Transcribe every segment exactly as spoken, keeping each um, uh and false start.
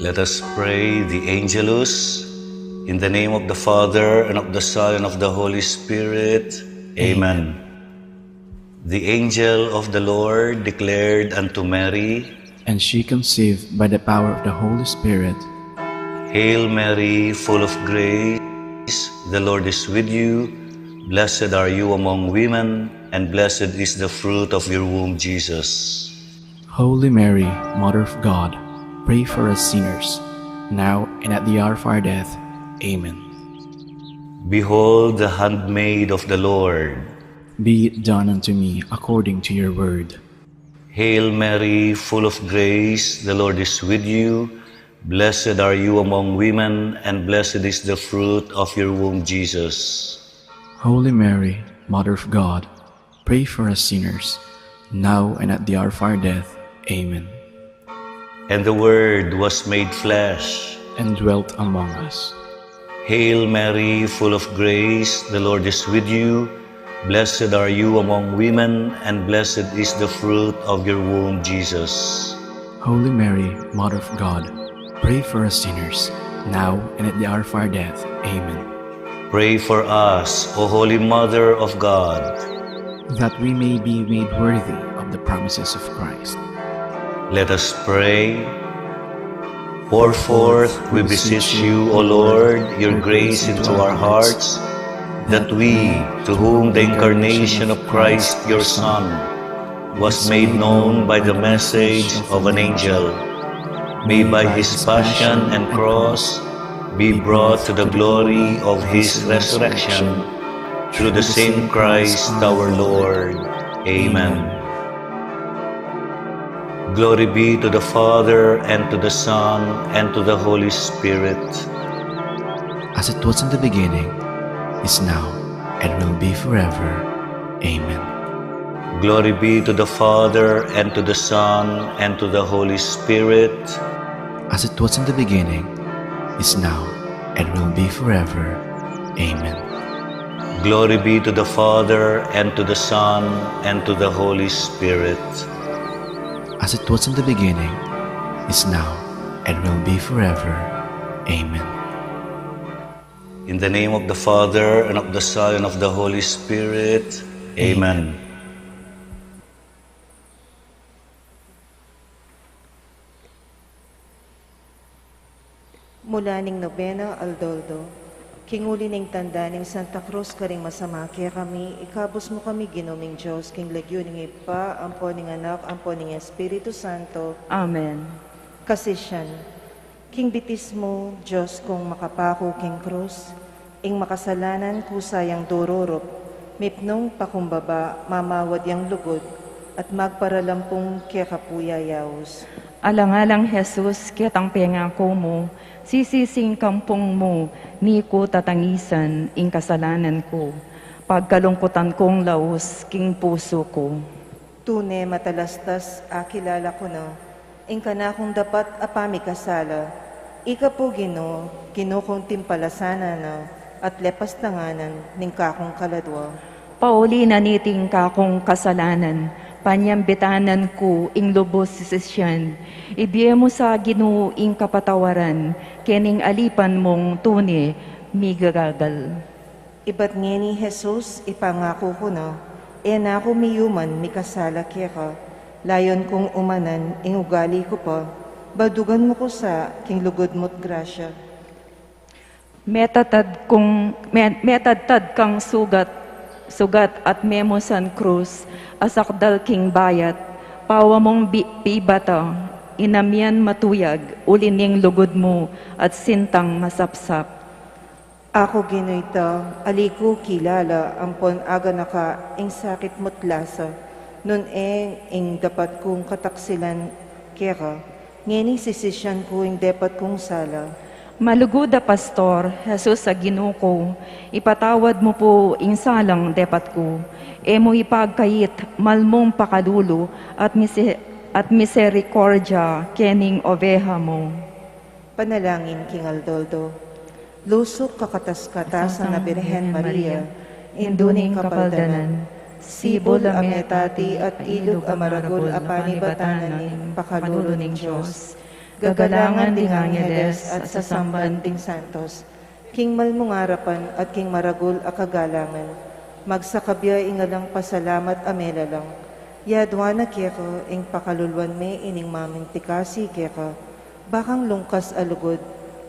Let us pray the Angelus. In the name of the Father, and of the Son, and of the Holy Spirit. Amen. The angel of the Lord declared unto Mary, And she conceived by the power of the Holy Spirit. Hail Mary, full of grace, the Lord is with you. Blessed are you among women, and blessed is the fruit of your womb, Jesus. Holy Mary, Mother of God, pray for us sinners, now and at the hour of our death. Amen. Behold the handmaid of the Lord. Be it done unto me according to your word. Hail Mary, full of grace, the Lord is with you. Blessed are you among women, and blessed is the fruit of your womb, Jesus. Holy Mary, Mother of God, pray for us sinners, now and at the hour of our death. Amen. And the Word was made flesh. And dwelt among us. Hail Mary, full of grace, the Lord is with you. Blessed are you among women, and blessed is the fruit of your womb, Jesus. Holy Mary, Mother of God, pray for us sinners, now and at the hour of our death. Amen. Pray for us, O Holy Mother of God. That we may be made worthy of the promises of Christ. Let us pray. Pour forth, we beseech you, O Lord, your grace into our hearts, that we, to whom the incarnation of Christ, your Son, was made known by the message of an angel, may by his passion and cross be brought to the glory of his resurrection, through the same Christ our Lord. Amen. Glory be to the Father, and to the Son, and to the Holy Spirit. As it was in the beginning, is now, and will be forever. Amen. Glory be to the Father, and to the Son, and to the Holy Spirit. As it was in the beginning, is now, and will be forever. Amen. Glory be to the Father, and to the Son, and to the Holy Spirit. As it was in the beginning, is now, and will be forever. Amen. In the name of the Father, and of the Son, and of the Holy Spirit. Amen. Mula ning nobena, Aldoldo. King uli ning tanda ning Santa Cruz karing masama kekami, ikabus mu kami, Ginu ming Dios, king lagyu ning Ibpa, ampo ning Anak, ampo ning Espiritu Santo. Amen. Kasisian. King bitis mu, Dios kung makapaku king krus, ing makasalanan ku sayang dururup, mipnung pakumbaba, mamawad yang lugud, at magparalampung keka pu yayaus. Alang-alang Jesus, ketang pengaku mu, sisising kampung mu, mi ku tatangisan ing kasalanan ku, pagkalungkutan kung laus king pusu ku. Tune matalastas akilala ku na ing kanakung dapat a pamikasala. Ika pu, Ginu, Ginu kung timpalasanan na at lepas tanganan ning kakung kaladua. Pauli na niting kakung kasalanan, panyambitanan ku ing lubus sisisian, ibie mu sa Ginu ing kapatawaran, kening alipan mung tune migagagal. Ibat ngeni, Jesus, ipangaku ku na, e na ku miyuman mikasala keka, layon kung umanan ing ugali ku pa, baldugan mu ku sa king lugud mu't grasya. Metatad kung, me-, metadtad kang sugat, sugat at memusan krus, a sakdal king bayat, pawa mung bi-, pibata, inamian matuyag, uli ning lugud mu, at sintang masapsap. Aku, Ginu, ita, ali ku kilala ampon aganaka ing sakit mu't lasa, nune ing dapat kung kataksilan keka, ngeni sisisian ku ing depat kung sala. Malugud a pastor, Jesus a Ginu ku, ipatawad mu pu ing salang depat ku, e mu ipagkait, malmung pakalulu at mise-, at miserikordia kening oveha mu. Panalangin king Aldoldo. Lusuk kakatas-katasan a Birhen Maria, Indu ning Kapaldanan, sibul a metati at ilug a maragul a panibatan ning pakalulu ning Dios. Gagalangan ding angeles at sasamban ding santos, king mal mung arapan at king maragul a kagalangan. Magsakab ya ing alang pasalamat a melalang. Yaduan na keka ing pakaluluan me ining mamintikasi keka. Bakang lungkas a lugud,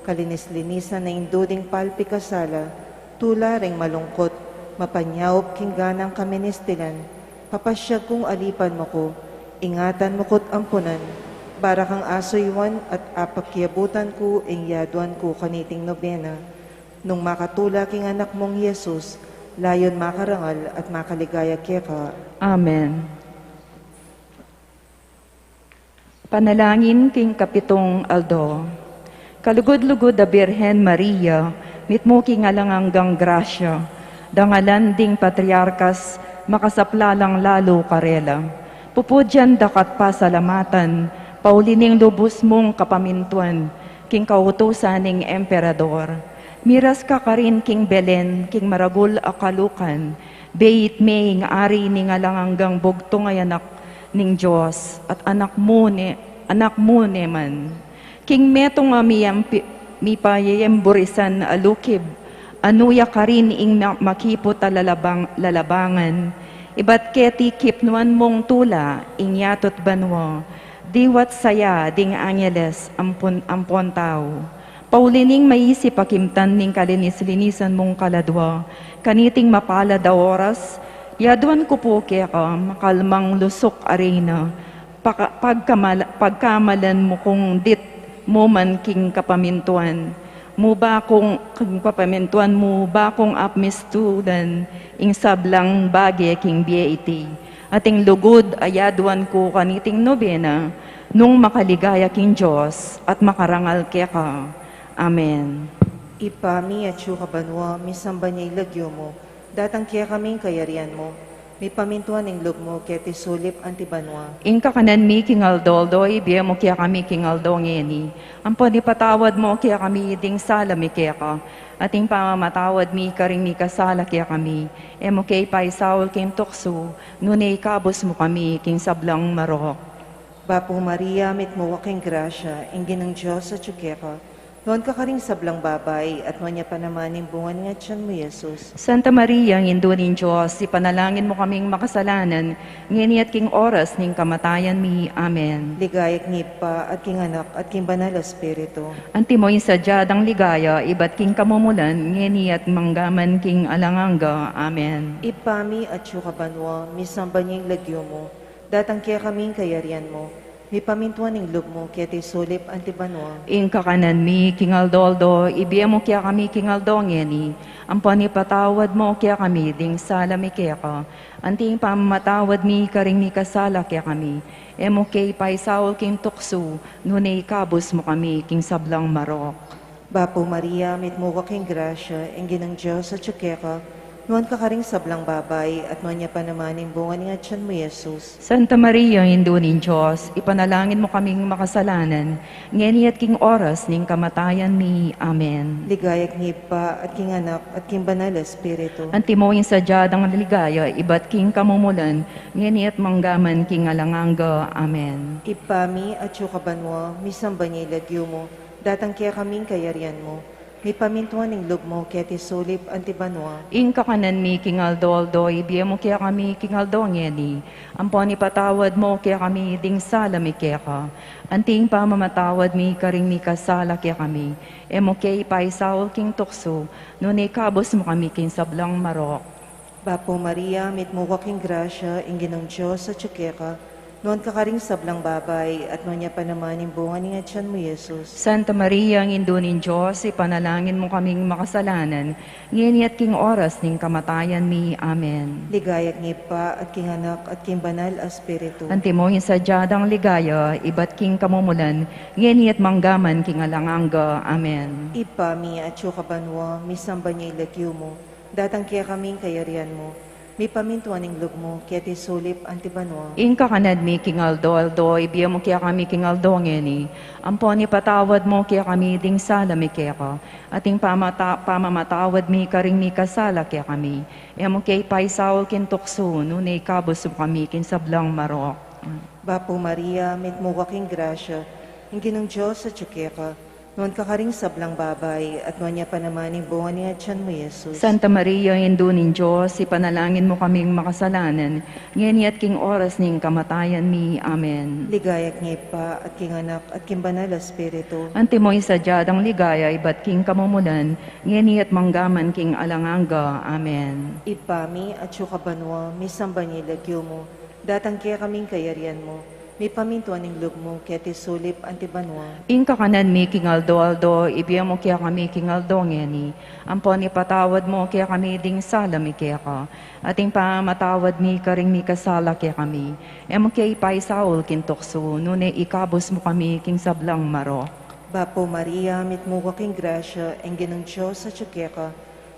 kalinis-linisan na ing duding palpikasala, tula ring malungkut, mapanyaup king ganang kaministilan, papasyag kung alipan mu ku, ingatan mu ku't ampunan, barakang asuyuan at apakiabutan ku ing yaduan ku kaniting nobena. Nung makatula king anak mung Jesus, layun makarangal at makaligaya keka. Amen. Panalangin king kapitung aldo. Kalugud-lugud a Birhen Maria, mitmu king alang anggang grasya, dangalan ding patriarkas, makasapla lang lalu karela. Pupudyan daka't pasalamatan, pauli ning lubus mung kapamintuan, king kautusan ning emperador. Miras ka karin king Belen, king maragul a kalukan, beit me ing ari ning alang anggang bugtung a anak ning Dios, at anak mu ne, anak mu ne man. King metung a miyampi-, mipayayemburisan a lukib, anu ya karin ing ma-, makiput a lalabang-, lalabangan, ibat keti kipnuan mung tula, ing yatu't banua, diwa't saya ding angeles ampon, ampon tau. Pauli ning maisip a kimtan ning kalinis-linisan mung kaladua, kaniting mapalad a oras, yaduan ku pu keka, makalmang lusuk a reyna, paka-, pagkamala-, pagkamalan mu kung dit mu man king kapamintuan mu ba kung, king kapamintuan mu ba kung apmistulan ing sablang bage king bie iti. At ing lugud a yaduan ku kaniting nobena, nung makaligaya king Dios at makarangal keka. Amen. Ibpa mi, atsu ka banua, misamban ya ing lagyu mu, datang kekami ing kayarian mu, mipamintuan ing lub mu keti sulip anti banua. Ing kakanan mi king aldo-aldo, ibie mu kekami king aldo ngeni. Ampon ipatawad mu kekami ding sala mi keka, at ing pamamatawad mi karing mikasala kekami. E mu ke ipaisaul king tuksu, nune ikabus mu kami king sablang marok. Bapu Maria, mitmu ka king grasya, ing Ginung Dios atsu keka. Nuan ka karing sablang babai, at nuan ya pa naman ing bunga ning atian mu, Jesus. Santa Maria, Indu ning Dios, ipanalangin mu kaming makasalanan, ngeni at king oras ning kamatayan mi. Amen. Ligaya king Ibpa, at king Anak, at king Banal a Espiritu. Antimo ing sadya dang ligaya, ibat king kamumulan, ngeni at manggaman king alang angga. Amen. Ibpa mi, atsu ka banua, misamban ya ing lagyu mu, datang kekami ing kayarian mu, mipamintuan ing lub mu, keti sulip anti banua. Ing kakanan mi king aldo-aldo, ibie mu kekami king aldo ngeni, ampon ipatawad mu kekami ding sala mi keka, anti ing pamamatawad mi karing mikasala kekami. E mu ke ipaisaul king tuksu, nune ikabus mu kami king sablang marok. Bapu Maria, mitmu ka king grasya, ing Ginung Dios atsu keka, nuan ka karing sablang babai, at nuan ya pa naman ing bunga ning atian mu, Jesus. Santa Maria, Indu ning Dios, ipanalangin mu kaming makasalanan, ngeni at king oras ning kamatayan mi. Amen. Ligaya king Ibpa, at king Anak, at king Banal a Espiritu. Antimo ing sadya dang ligaya, ibat king kamumulan, ngeni at manggaman king alang angga. Amen. Ibpa mi, atsu ka banua, misamban ya ing lagyu mu, datang kekami ing kayarian mu, mipamintuan ing lub mu, keti sulip anti banua. Ing kakanan mi king aldo-aldo, ibie mu kekami king aldo ngeni, ampon ipatawad mu kekami ding sala mi keka, anti ing pamamatawad mi karing mikasala kekami. E mu ke ipaisaul king tuksu, nune ikabus mu kami king sablang marok. Bapu Maria, mitmu ka king grasya, ing Ginung Dios atsu keka, nuan ka karing sablang babai, at nuan ya pa naman ing bunga ning atian mu, Jesus. Santa Maria, Indu ning Dios, ipanalangin mu kaming makasalanan, ngeni at king oras ning kamatayan mi. Amen. Ligaya king Ibpa, at king Anak, at king Banal a Espiritu. Antimo ing sadya dang ligaya, ibat king kamumulan, ngeni at manggaman king alang angga. Amen. Ibpa mi, atsu ka banua, misamban ya ing lagyu mu, datang kekami ing kayarian mu, mipamintuan ing lub mu, keti sulip anti banua. Ing kakanan mi king aldo-aldo, ibie mu kekami king aldo ngeni, ampon ipatawad mu kekami ding sala mi keka, at ing pamata-, pamamatawad mi karing mikasala kekami. E mu ke ipaisaul king tuksu, nune ikabus mu kami king sablang marok. Bapu Maria, mitmu ka king grasya, Ing Ginung Dios atyu keka, nuan ka karing sablang babai, at nuan ya pa naman ing bunga ning atian mu, Jesus. Santa Maria, Indu ning Dios, ipanalangin mu kaming makasalanan, ngeni at king oras ning kamatayan mi. Amen. Ligaya king Ibpa, at king Anak, at king Banal a Espiritu. Antimo ing sadya dang ligaya ibat king kamumulan, ngeni at manggaman king alang angga. Amen. Ibpa mi, atyu ka banua, misamban ya ing lagyu mu, datang kekami ing kayarian mu, mipamintuan ing lub mu, keti sulip anti banua. Ing kakanan mi king aldo-aldo, ibie mu kekami king aldo ngeni, ampon ipatawad mu kekami ding sala mi keka, ating pamamatawad mi karing mikasala kekami. E mu ke ipaisaul king tuksu, nune ikabus mu kami king sablang marok. Bapu Maria, mitmu ka king grasya, ing Ginung Dios atyu keka,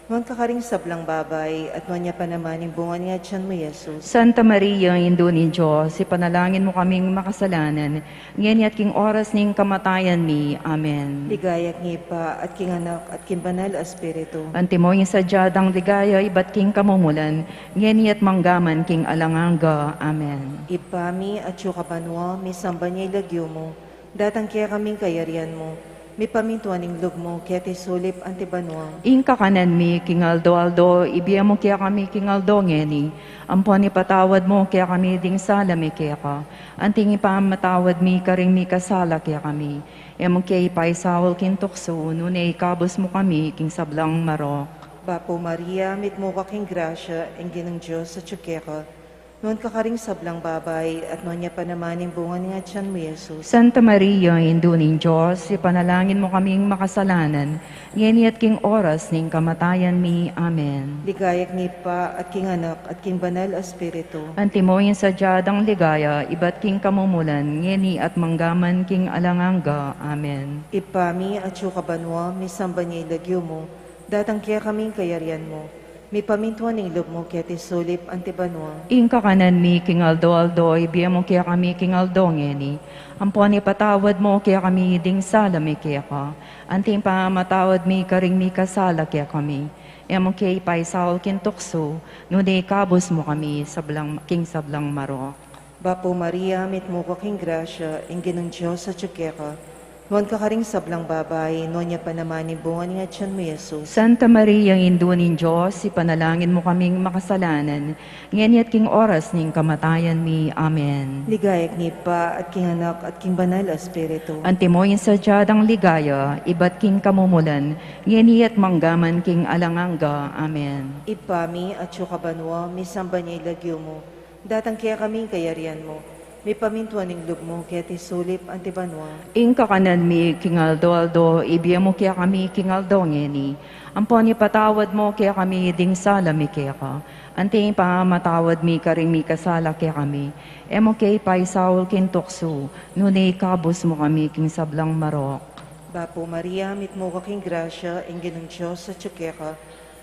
nuan ka karing sablang babai, at nuan ya pa naman ing bunga ning atian mu, Jesus. Santa Maria, Indu ning Dios, ipanalangin mu kaming makasalanan, ngeni at king oras ning kamatayan mi. Amen. Ligaya king Ibpa, at king Anak, at king Banal a Espiritu. Antimo ing sadya dang ligaya ibat king kamumulan, ngeni at manggaman king alang angga. Amen. Ibpa mi, atyu ka banua, misamban ya ing lagyu mu, datang kekami ing kayarian mu, mipamintuan ing lub mu, keti sulip anti banua. Ing kakanan mi king aldo-aldo, ibie mu kekami king aldo ngeni, ampon ipatawad mu kekami ding sala mi keka, anting ipamamatawad mi karing mikasala kekami. E mu ke ipaisaul king tuksu, nune ikabus mu kami king sablang marok. Bapu Maria, mitmu ka king grasya, ing Ginung Dios atyu keka, nuan ka karing sablang babai, at nuan ya pa naman ing bunga ning atian mu, Jesus. Santa Maria, Indu ning Dios, ipanalangin mu kaming makasalanan, ngeni at king oras ning kamatayan mi. Amen. Ligaya king Ibpa, at king Anak, at king Banal a Espiritu. Antimo ing sadya dang ligaya ibat king kamumulan, ngeni at manggaman king alang angga. Amen. Ibpa mi, atyu ka banua, misamban ya ing lagyu mu, datang kekami ing kayarian mu, mipamintuan ing lub mu, keti sulip anti banua. Ing kakanan mi king aldo-aldo, ibie mu kekami king aldo ngeni, ampon ipatawad mu kekami ding sala mi keka, anting pamamatawad mi karing mikasala kekami. E mu ke ipaisaul king tuksu, nune ikabus mu kami sablang, king sablang marok. Bapu Maria, mitmu ka king grasya, ing Ginung Dios atyu keka, nuan ka karing sablang babai, nuan ya pa naman ing bunga ning atian mu, Jesus. Santa Maria, Indu ning Dios, ipanalangin mu kaming makasalanan, ngeni at king oras ning kamatayan mi. Amen. Ligaya king Ibpa, at king Anak, at king Banal a Espiritu. Antimo ing sadya dang ligaya ibat king kamumulan, ngeni at manggaman king alang angga. Amen. Ibpa mi, atyu ka banua, misamban ya ing lagyu mu, datang kekami ing kayarian mu, mipamintuan ing lub mu, keti sulip anti banua. Ing kakanan mi king aldo-aldo, ibie mu kekami king aldo ngeni, ampon ipatawad mu kekami ding sala mi keka, anting pamamatawad mi karing mikasala kekami. E mu ke ipaisaul king tuksu, nune ikabus mu kami king sablang marok. Bapu Maria, mitmu ka king grasya, ing Ginung Dios atyu keka,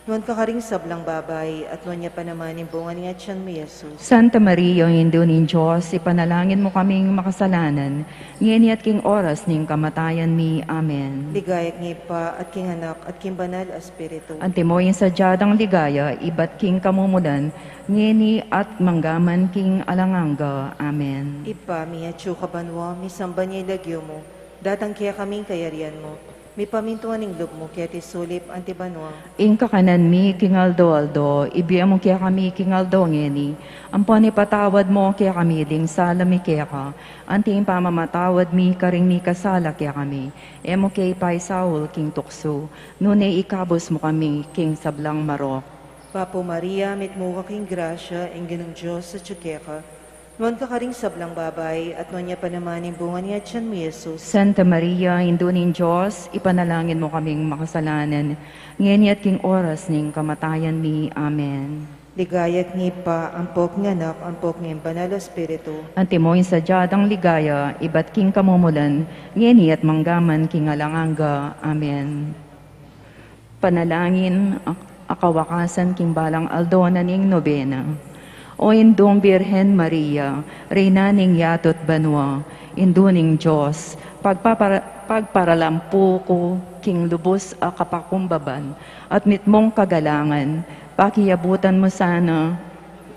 nuan ka karing sablang babai, at nuan ya pa naman ing bunga ning atian mu, Jesus. Santa Maria, Indu ning Dios, ipanalangin mu kaming makasalanan, ngeni at king oras ning kamatayan mi. Amen. Ligaya king Ibpa, at king Anak, at king Banal a Espiritu. Antimo ing sadya dang ligaya ibat king kamumulan, ngeni at manggaman king alang angga. Amen. Ibpa mi, atyu ka banua, misamban ya ing lagyu mu, datang kekami ing kayarian mu, mipamintuan ing lub mu, keti sulip anti banua. Ing kakanan mi king aldo-aldo, ibie mu kekami king aldo ngeni, ampon ipatawad mu kekami ding sala mi keka, anting pamamatawad mi karing mikasala kekami. E mu ke ipaisaul king tuksu, nune ikabus mu kami king sablang marok. Bapu Maria, mitmu ka king grasya, ing Ginung Dios atyu keka, nuan ka karing sablang babai, at nuan ya pa naman ing bunga ning atian mu, Jesus. Santa Maria, Indu ning Dios, ipanalangin mu kaming makasalanan, ngeni at king oras ning kamatayan mi. Amen. Ligaya king Ibpa, ampo king Anak, ampo king Banal a Espiritu. Antimo ing sadya dang ligaya ibat king kamumulan, ngeni at manggaman king alang angga. Amen. Panalangin a, a kawakasan king balang aldo na ning nobena. O Indung Birhen Maria, Reyna ning yatu't banua, Indu ning Dios, pagpapara-, pagparalampu ku king lubus a kapakumbaban, at mitmung kagalangan, pakiabutan mu sana,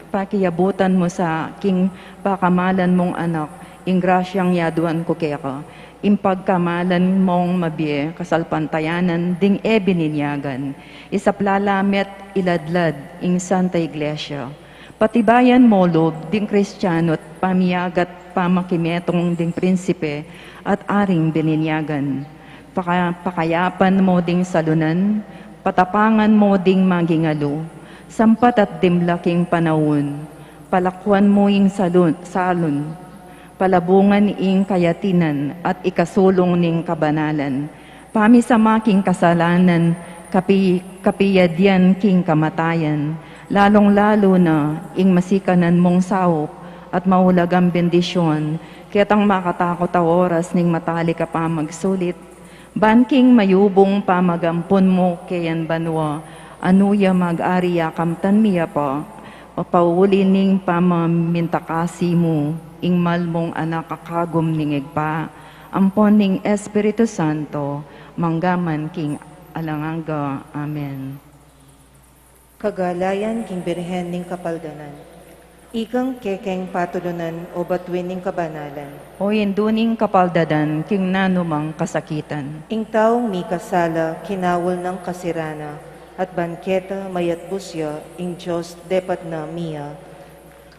pakiabutan mu sa king pakamalan mung Anak, ing grasyang yaduan ku keka, Ing pagkamalan mong mabie kasalpantayanan ding e bininyagan, isapla la met iladlad ing Santa Iglesia. Patibayan mo lub ding Kristiano at pamiyagat pamakimetung ding prinsipe at aring bininyagan. Paka-, pakayapan mo ding salunan, patapangan mo ding magingalu, sampat at dimla king panaun, palakuan mo ing salun, salun, palabungan ing kayatinan at ikasulung ning kabanalan. Pamisama king kasalanan, kapi-, kapiyadian king kamatayan, lalung-lalu na ing masikanan mong saup at maulagang bendisyon, ketang makatakut a oras ning matalik a pamagsulit, ban king mayubung pamagampun mu keyan banua, a nu ya mag-ari ya kamtan miyapa, mapauli ning pamamintakasi mu, ing mal mung anak a kagum ning Ibpa, ampon ning Espiritu Santo, mangga man king alang angga. Amen. Kagalayan king Birhen ning Kapaldanan. Ikang kekeng patulunan o batuin ning kabanalan. O Indu ning Kapaldanan king nanumang kasakitan. Ing taung mikasala, kinaul nang kasirana, at ban keta mayatbus ya, ing Dios depat na mia.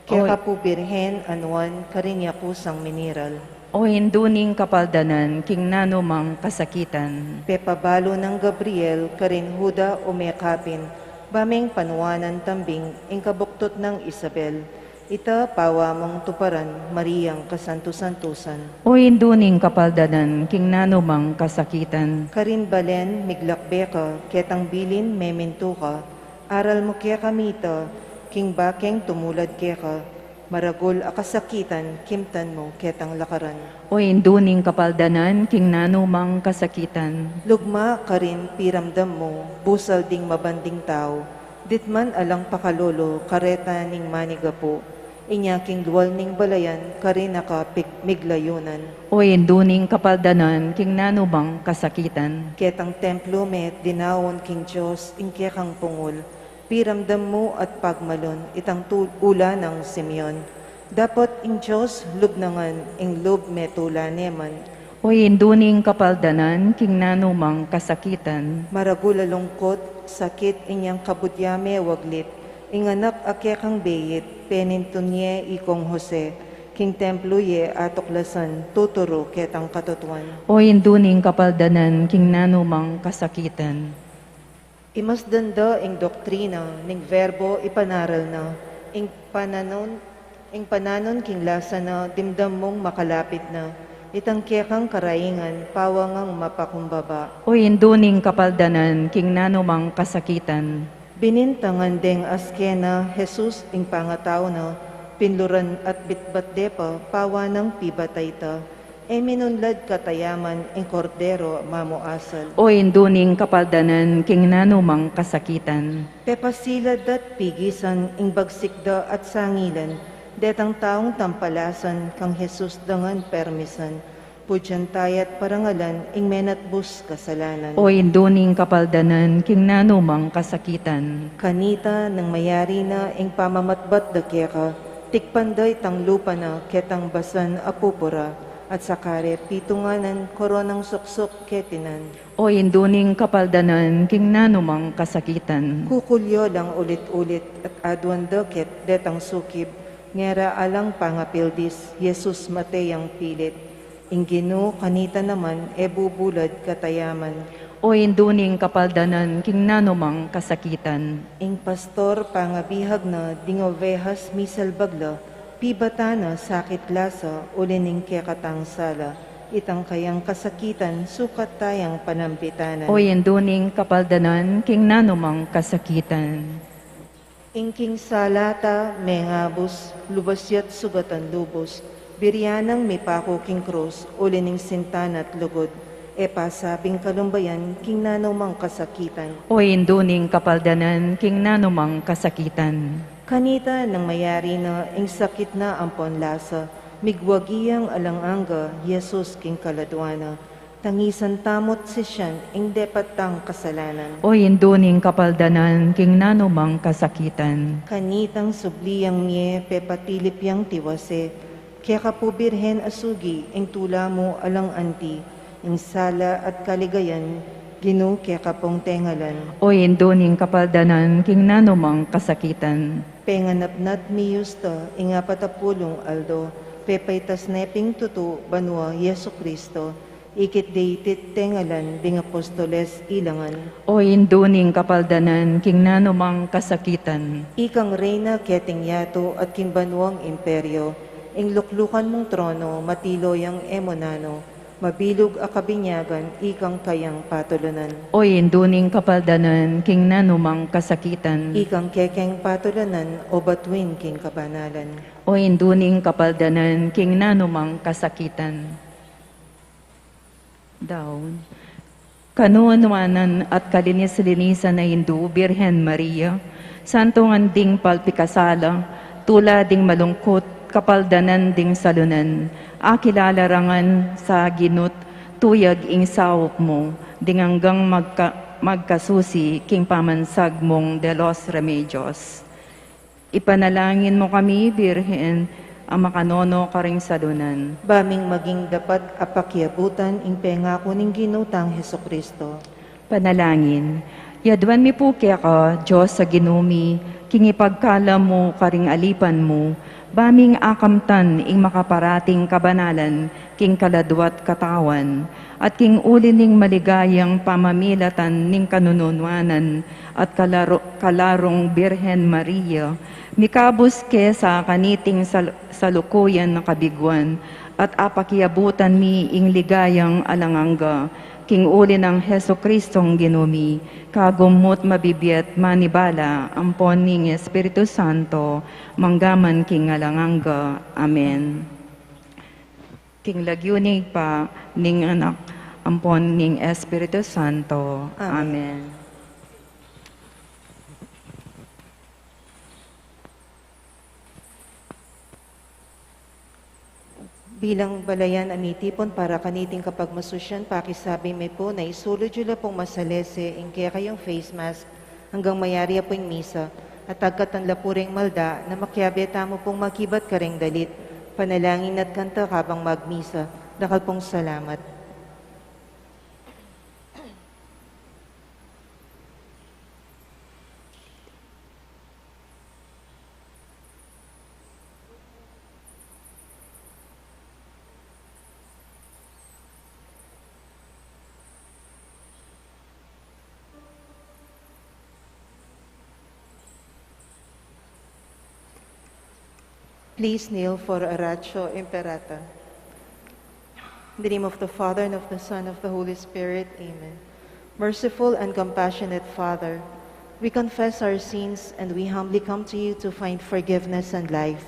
Keka pu Birhen a nuan, karin ya kusang miniral. O Indu ning Kapaldanan king nanumang kasakitan. Pepabalu nang Gabriel karin Juda o mekapin, ba meng panuanan tambing ing kabuktut nang Isabel. Ita pawa mung tuparan, Mariang kasantu-santusan. O Indu ning Kapaldanan king nanumang kasakitan. Karin balen miglakbe ka, ketang bilin memintu ka, aral mu kekami ita, king bakeng tumulad keka, maragul a kasakitan, kimtan mu ketang lakaran. O Indu ning Kapaldanan king nanumang kasakitan. Lugma karin piramdam mu, busal ding mabanding tau, ditman alang pakalulu kareta ning manigapu. Inya king lual ning balayan, karin na ka pig-, miglayunan. O Indu ning Kapaldanan king nanumang kasakitan. Ketang templo me dinaun king Dios ing kekang pungul, piramdam mu at pagmalun itang tu-, ula nang Simeon. Dapot ing Dios lub na ngan, ing lub me tula ne man. O Indu ning Kapaldanan king nanumang kasakitan. Maragul a lungkut, sakit inyang kabudya me waglit, ing anak a kekang beit, penintun ye ikong Jose, king templo ye atuklasan, tuturu ketang katutuan. O Indu ning Kapaldanan king nanumang kasakitan. Imasdan da ing doktrina, ning verbo ipanaral na, ing pananon, ing pananon king lasa na, dimdam mung makalapit na, itang kekang karaingan, pawa ngang mapakumbaba. O Indu ning Kapaldanan king nanumang kasakitan. Binintangan deng askena Jesus ing pangatau na, pinluran at bitbat de pa, pawa nang pibatay ta. E minunlad katayaman ing Kordero mamuasal. O Indu ning Kapaldanan king nanumang kasakitan. Pepasila da't pigisan ing bagsik da at sangilan, detang taung tampalasan kang Jesus dangan permisan, pudyan taya't parangalan ing menatbus kasalanan. O Indu ning Kapaldanan king nanumang kasakitan. Kanita nang mayari na ing pamamatbat da keka, tikpan da itang lupa na ketang basan a pupura, at sa kare pitunganan koronang suksuk ketinan. O Indu ning Kapaldanan king nanumang kasakitan. Kukulyo lang ulit-ulit at aduan da ket detang sukib, ngera alang pangapildis, Jesus mate yang pilit. Ing Ginu kanita naman e bubulad katayaman. O Indu ning Kapaldanan king nanumang kasakitan. Ing pastor pangabihag na ding ovehas misalbag la, pibatan na sakit lasa uli ning kekatang sala, itang kayang kasakitan sukat tayang panambitanan. O Indu ning Kapaldanan king nanumang kasakitan. Ing king sala ta mengabus, lubas ya't sugatan lubus, birian nang mipaku king krus, uli ning sinta na't lugud, e pasabing kalumbayan king nanumang kasakitan. O Indu ning Kapaldanan king nanumang kasakitan. Kanita nang mayari na ing sakit na ampon lasa, migwagi yang alang angga, Jesus king kaladua na, tangisan tamu't sisian ing depat tang kasalanan. O Indu ning Kapaldanan king nanumang kasakitan. Kanitang subli yang mie pepatilip yang tiwase, Keka pu Birhen a sugi, ing tula mu alang anti, ing sala at kaligayan, Ginu keka pung tengalan. O Indu ning kapaldanan, king nanumang kasakitan. Penganapnap mi Yusta, ing apat a pulung aldo, pepaitas ne ping tutu banua Jesucristo, ikit dei tit tengalan ding apostoles ilangan. O Indu ning kapaldanan, king nanumang kasakitan. Ikang reyna keting yatu at king banuang imperio, ing luklukan mung trono, matilo yang e mu nanu, mabilug a kabinyagan, ikang kayang patulunan. O Indu ning kapaldanan, king nanumang kasakitan. Ikang kekeng patulunan, o batuin king kabanalan. O Indu ning kapaldanan, king nanumang kasakitan. Daun. Kanunuanan at kalinis-linisan a Indu, Birhen Maria, santungan ding palpikasala, tula ding malungkut, kapaldanan ding salunan, akilala ra ngan sa Ginu't tuyag ing saup mu, ding anggang magka-, magkasusi king pamansag mung de los Remedios. Ipanalangin mu kami, Birhen, a makanono karing salunan. Ba ming maging dapat a pakiabutan ing pengaku ning Ginu tang Jesucristo. Panalangin. Yaduan mi pu keka, Dios a Ginu mi, king ipagkalam mu karing alipan mu, ba ming akamtan ing makaparating kabanalan king kaladwa't katawan, at king uli ning maligayang pamamilatan ning kanunuanan at kalaru-, kalarung Birhen Maria, mikabus ke sa kaniting sal-, salukuyan a kabiguan, at apakiabutan mi ing ligayang alang angga, king uli nang Jesucristong Ginu mi, kagum mu't mabibie at manibala, ampon ning Espiritu Santo, mangga man king alang angga. Amen. King lagyu ning Ibpa, ning Anak, ampon ning Espiritu Santo. Amen. Amen. Bilang balayan a mitipun para kaniting kapagmasusyan, pakisabi mi pu na isulud yu la pung masalese ing kekayung face mask anggang mayari ya pu ing misa, at agkatan la pu reng malda na makiabe tamu pung makibat kareng dalit. Panalangin at kanta kabang magmisa. Dakal pung salamat. Please kneel for Oratio Imperata. In the name of the Father, and of the Son, of the Holy Spirit. Amen. Merciful and compassionate Father, we confess our sins and we humbly come to you to find forgiveness and life.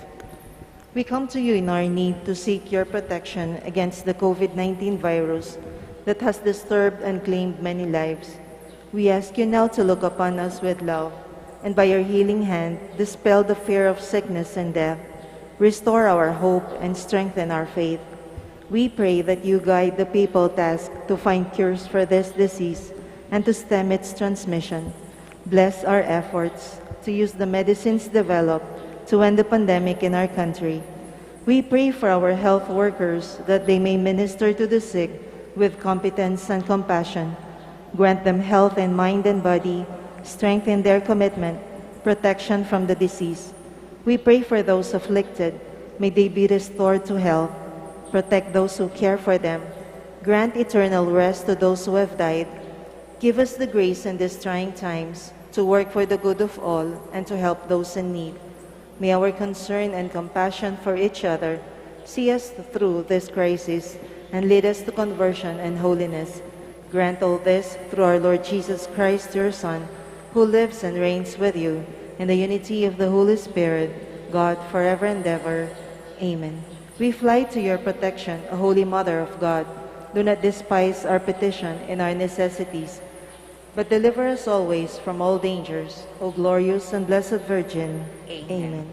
We come to you in our need to seek your protection against the COVID nineteen virus that has disturbed and claimed many lives. We ask you now to look upon us with love, and by your healing hand, dispel the fear of sickness and death. Restore our hope and strengthen our faith. We pray that you guide the people tasked to find cures for this disease and to stem its transmission. Bless our efforts to use the medicines developed to end the pandemic in our country. We pray for our health workers that they may minister to the sick with competence and compassion. Grant them health in mind and body, strengthen their commitment, protection from the disease. We pray for those afflicted. May they be restored to health. Protect those who care for them. Grant eternal rest to those who have died. Give us the grace in these trying times to work for the good of all and to help those in need. May our concern and compassion for each other see us through this crisis and lead us to conversion and holiness. Grant all this through our Lord Jesus Christ, your Son, who lives and reigns with you in the unity of the Holy Spirit, God, forever and ever. Amen. We fly to your protection, O Holy Mother of God. Do not despise our petition in our necessities, but deliver us always from all dangers, O glorious and blessed Virgin. Amen. Amen.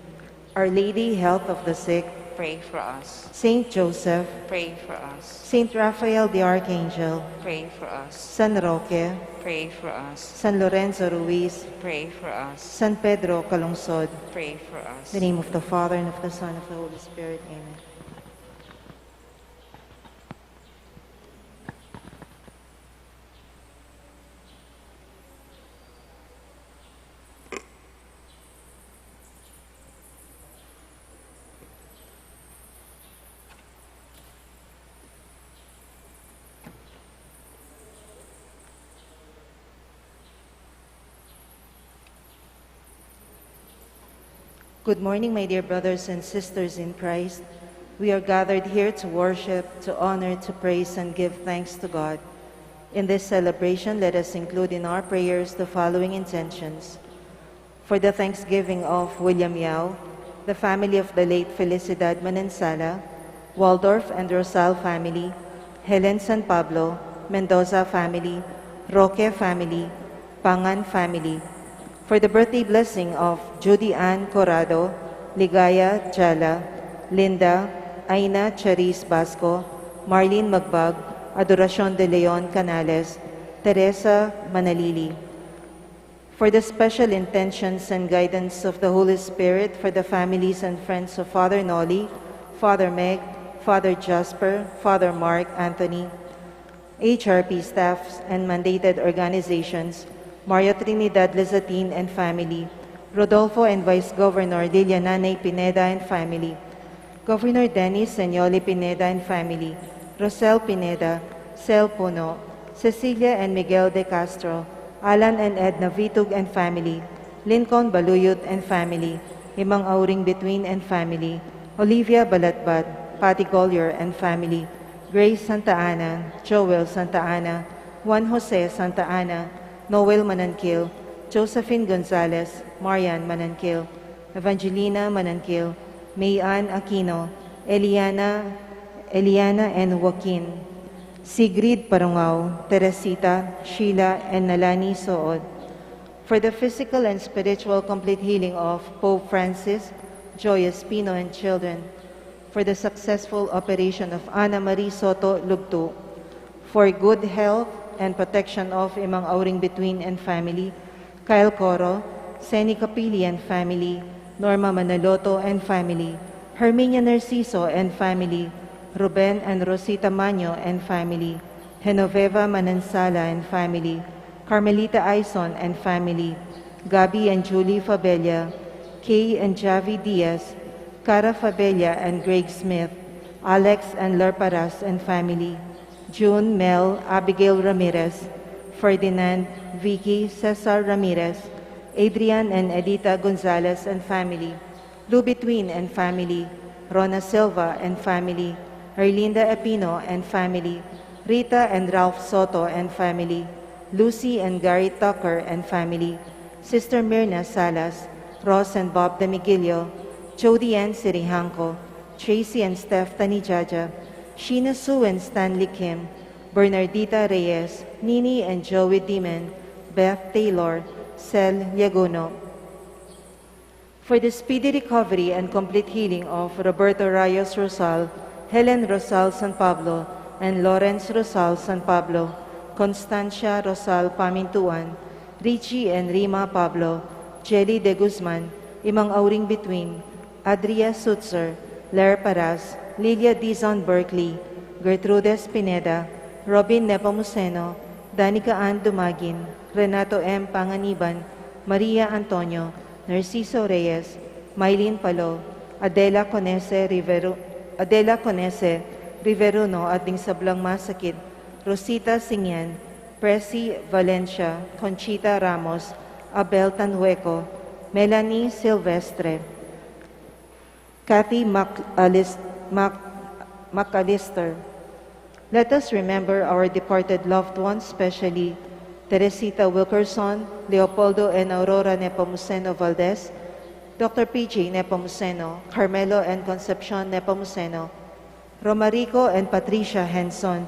Our Lady, Health of the Sick, pray for us. Saint Joseph, pray for us. Saint Raphael the Archangel, pray for us. San Roque, pray for us. San Lorenzo Ruiz, pray for us. San Pedro Calungsod, pray for us. In the name of the Father, and of the Son, and of the Holy Spirit. Amen. Good morning, my dear brothers and sisters in Christ. We are gathered here to worship, to honor, to praise, and give thanks to God. In this celebration, let us include in our prayers the following intentions. For the thanksgiving of William Yao, the family of the late Felicidad Manansala, Waldorf and Rosal family, Helen San Pablo, Mendoza family, Roque family, Pangan family. For the birthday blessing of Judy Ann Corrado, Ligaya Jala, Linda, Aina Charis Basco, Marlene Magbag, Adoracion de Leon Canales, Teresa Manalili. For the special intentions and guidance of the Holy Spirit for the families and friends of Father Noli, Father Meg, Father Jasper, Father Mark Anthony, H R P staffs and mandated organizations, Maria Trinidad Lizatin and family, Rodolfo and Vice Governor Lilia Nanay Pineda and family, Governor Dennis Senioli Pineda and family, Rosel Pineda, Sel Puno, Cecilia and Miguel de Castro, Alan and Edna Vitug and family, Lincoln Baluyut and family, Imang Auring Between and family, Olivia Balatbat, Patty Collier and family, Grace Santa Ana, Joel Santa Ana, Juan Jose Santa Ana, Noel Mananquil, Josephine Gonzalez, Marian Mananquil, Evangelina Mananquil, May Ann Aquino, Eliana, Eliana and Joaquin, Sigrid Parungao, Teresita, Sheila, and Nalani Sood. For the physical and spiritual complete healing of Pope Francis, Joy Espino and children. For the successful operation of Ana Marie Soto Lubtu. For good health and protection of Imang Auring Between and family, Kyle Coro, Seni Capili and family, Norma Manaloto and family, Herminia Narciso and family, Ruben and Rosita Maño and family, Genoveva Manansala and family, Carmelita Aison and family, Gabby and Julie Fabella, Kay and Javi Diaz, Cara Fabella and Greg Smith, Alex and Lerparas and family, June, Mel, Abigail Ramirez, Ferdinand, Vicky, Cesar Ramirez, Adrian and Edita Gonzalez and family, Lou Between and family, Rona Silva and family, Erlinda Epino and family, Rita and Ralph Soto and family, Lucy and Gary Tucker and family, Sister Mirna Salas, Ross and Bob Demigilio, Jody Ann Sirihanco, Tracy and Steph Tanijaja, Sheena Sue and Stanley Kim, Bernardita Reyes, Nini and Joey Dimen, Beth Taylor, Sel Liaguno. For the speedy recovery and complete healing of Roberto Rayos Rosal, Helen Rosal San Pablo, and Lawrence Rosal San Pablo, Constancia Rosal Pamintuan, Richie and Rima Pablo, Jelly De Guzman, Imang Auring Between, Adria Sutzer, Ler Paras, Lilia Dizon Berkeley, Gertrudes Pineda, Robin Nepomuceno, Danica Ann Dumagin, Renato M. Panganiban, Maria Antonio, Narciso Reyes, Mylene Palo, Adela Conese Riveru-, Adela Conese Riveruno at ding sablang masakit, Rosita Singyan, Presi Valencia, Conchita Ramos, Abel Tanhueco, Melanie Silvestre, Kathy Mac-, Alis-, Mac-, McAllister. Let us remember our departed loved ones, especially Teresita Wilkerson, Leopoldo and Aurora Nepomuceno Valdez, Doctor P J Nepomuceno, Carmelo and Concepcion Nepomuceno, Romarico and Patricia Henson,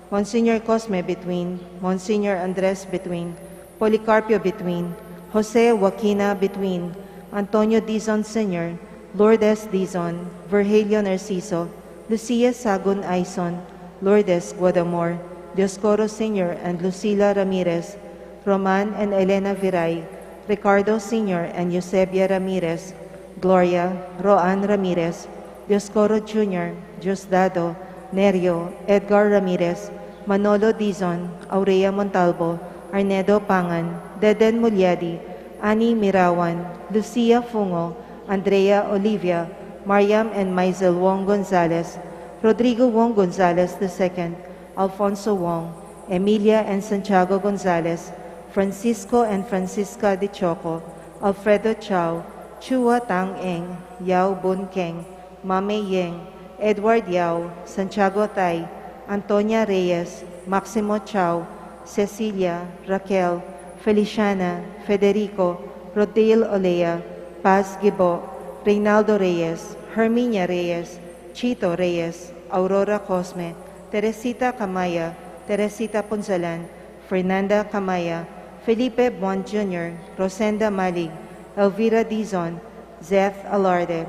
Monsignor Cosme Between, Monsignor Andres Between, Policarpio Between, Jose Joaquina Between, Antonio Dizon Senior, Lourdes Dizon, Virgilio Narciso, Lucia Sagun Aison, Lourdes Guadamor, Dioscoro Senior and Lucila Ramirez, Roman and Elena Viray, Ricardo Senior and Eusebia Ramirez, Gloria, Roan Ramirez, Dioscoro Junior, Diosdado, Nerio, Edgar Ramirez, Manolo Dizon, Aurea Montalvo, Arnedo Pangan, Deden Mulyadi, Annie Mirawan, Lucia Fungo, Andrea Olivia, Mariam and Maisel Wong Gonzalez, Rodrigo Wong Gonzalez the second, Alfonso Wong, Emilia and Santiago Gonzalez, Francisco and Francisca de Choco, Alfredo Chao, Chua Tang Eng, Yao Bun Keng, Mame Yeng, Edward Yao, Santiago Tai, Antonia Reyes, Maximo Chao, Cecilia, Raquel, Feliciana, Federico, Rodale Olea, Paz Gibo, Reynaldo Reyes, Herminia Reyes, Chito Reyes, Aurora Cosme, Teresita Camaya, Teresita Punzalan, Fernanda Camaya, Felipe Buan Junior, Rosenda Malig, Elvira Dizon, Zeth Alarde,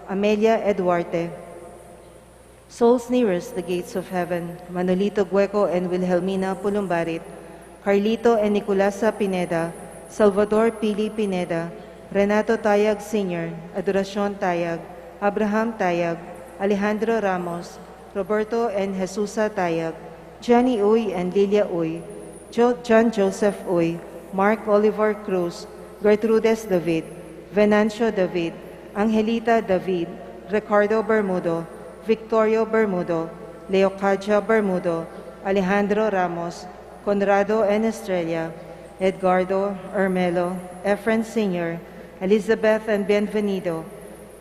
Amelia Eduarte. Souls nearest the gates of heaven: Manolito Gueco and Wilhelmina Pulumbarit, Carlito and Nicolasa Pineda, Salvador Pili Pineda, Renato Tayag Senior, Adoracion Tayag, Abraham Tayag, Alejandro Ramos, Roberto and Jesusa Tayag, Jenny Uy and Lilia Uy, Jo-, John Joseph Uy, Mark Oliver Cruz, Gertrudes David, Venancio David, Angelita David, Ricardo Bermudo, Victorio Bermudo, Leocadia Bermudo, Alejandro Ramos, Conrado and Estrella, Edgardo, Ermelo, Efren Senior, Elizabeth and Bienvenido,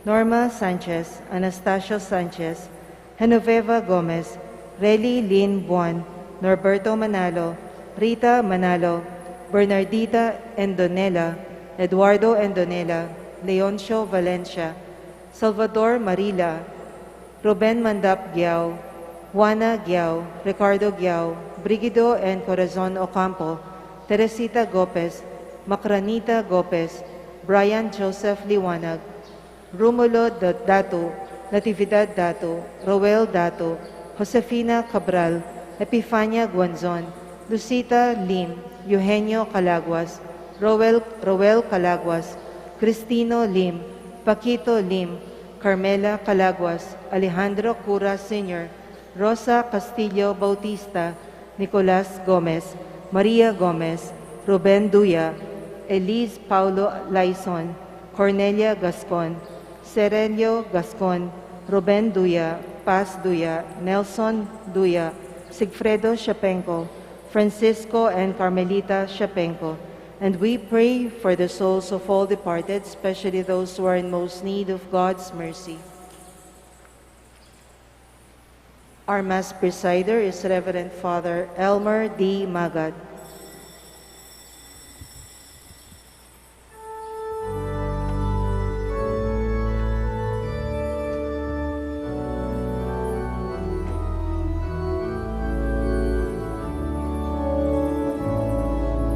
Norma Sanchez, Anastasio Sanchez, Genoveva Gomez, Reli Lynn Buan, Norberto Manalo, Rita Manalo, Bernardita Endonela, Eduardo Endonela, Leoncio Valencia, Salvador Marila, Ruben Mandap Giao, Juana Giao, Ricardo Giao, Brigido and Corazon Ocampo, Teresita Gopez, Macranita Gopez, Brian Joseph Liwanag, Romulo Da-, Datu, Natividad Datu, Roel Datu, Josefina Cabral, Epifania Guanzon, Lucita Lim, Eugenio Calaguas, Roel, Roel Calaguas, Cristino Lim, Paquito Lim, Carmela Calaguas, Alejandro Cura Senior, Rosa Castillo Bautista, Nicolas Gomez, Maria Gomez, Ruben Duya, Elise Paulo Laison, Cornelia Gascon, Serelio Gascon, Ruben Duya, Paz Duya, Nelson Duya, Sigfredo Shapenko, Francisco and Carmelita Shapenko. And we pray for the souls of all departed, especially those who are in most need of God's mercy. Our Mass presider is Reverend Father Elmer D. Magad.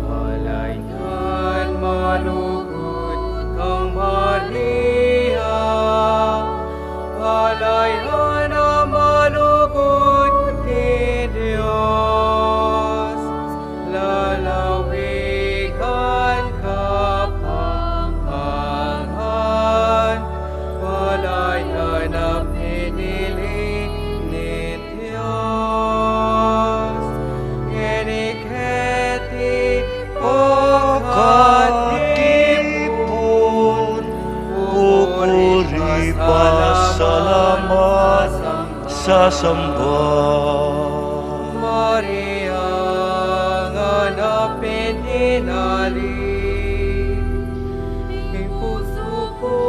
Palayanan malugud kang Maria, palayanan malugud king Dios, lalawigan kapampangan, palayanan pinili ning Dios, ngeni keti pakatipun, pupuri, pasalamat, sasamba. Maria, nganap ing dinali, ing pusu ku,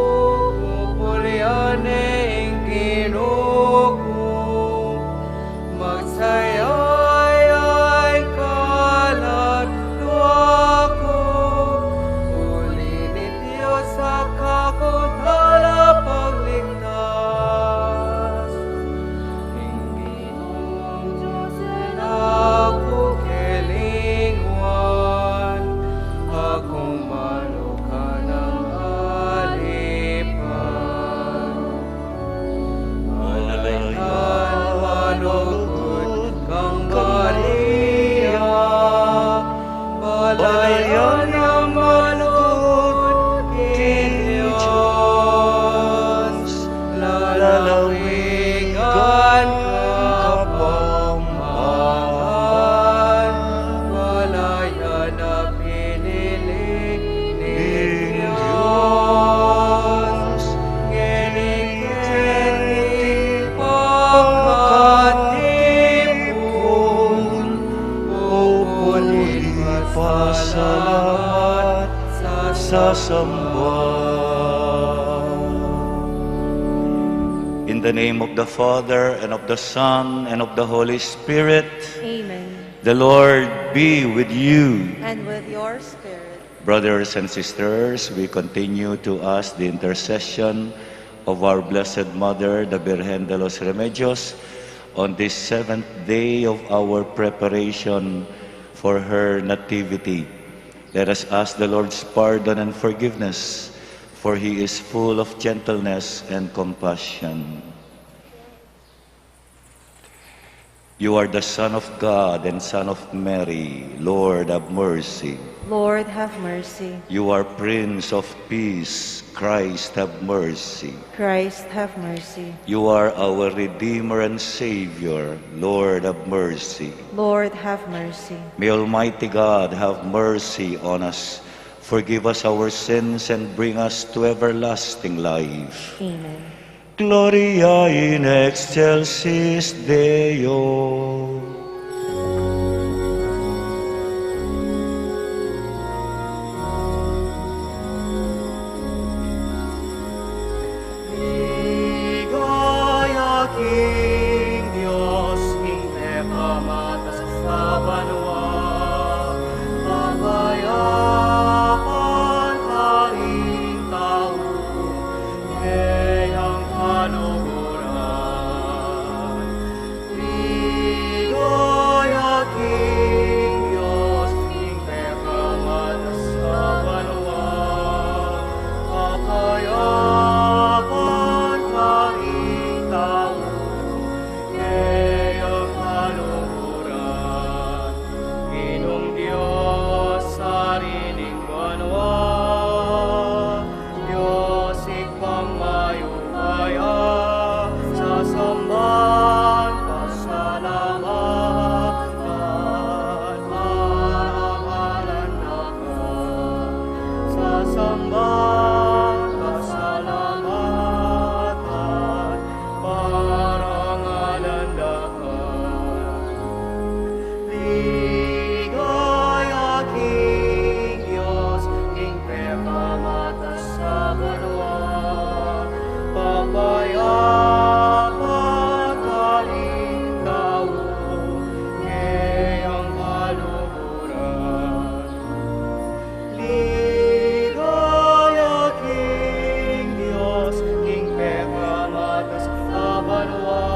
pupurian ne ing Ginu ku. Magsaya ya ing kaladua ku, uli ning Dios a kakung talapagligtas. Ing Ginung Dios na ku kelingwan, aku man uka nang alipan. Palayanan malugud kang Maria, palayanan malugud king Dios, lalawigan kapampangan, palayanan pinili ning Dios, ngeni keti pakatipun, pupuri, pasalamat, sasamba. In the name of the Father, and of the Son, and of the Holy Spirit. Amen. The Lord be with you. And with your spirit. Brothers and sisters, we continue to ask the intercession of our Blessed Mother, the Virgen de los Remedios, on this seventh day of our preparation for her Nativity. Let us ask the Lord's pardon and forgiveness, for he is full of gentleness and compassion. You are the Son of God and Son of Mary. Lord, have mercy. Lord, have mercy. You are Prince of Peace. Christ, have mercy. Christ, have mercy. You are our Redeemer and Savior. Lord, have mercy. Lord, have mercy. May Almighty God have mercy on us, forgive us our sins, and bring us to everlasting life. Amen. Gloria in excelsis Deo. Ligaya king Dios, king pekamatas a banua, kapayapan karing tau, keyang kaluguran. Ligaya king Dios, king pekamatas a banua, kapayapan karing tau, keyang kaluguran. Ginung Dios, Ari ning banua, Dios Ibpang mayupaya, sasamban, pasalamatan, parangalan da ka. Sasamban, pasalamatan, parangalan da ka. Ligaya king Dios, king pekamatas a banua, kapayapan karing tau, keyang kaluguran. Ligaya king Dios, king pekamatas a banua,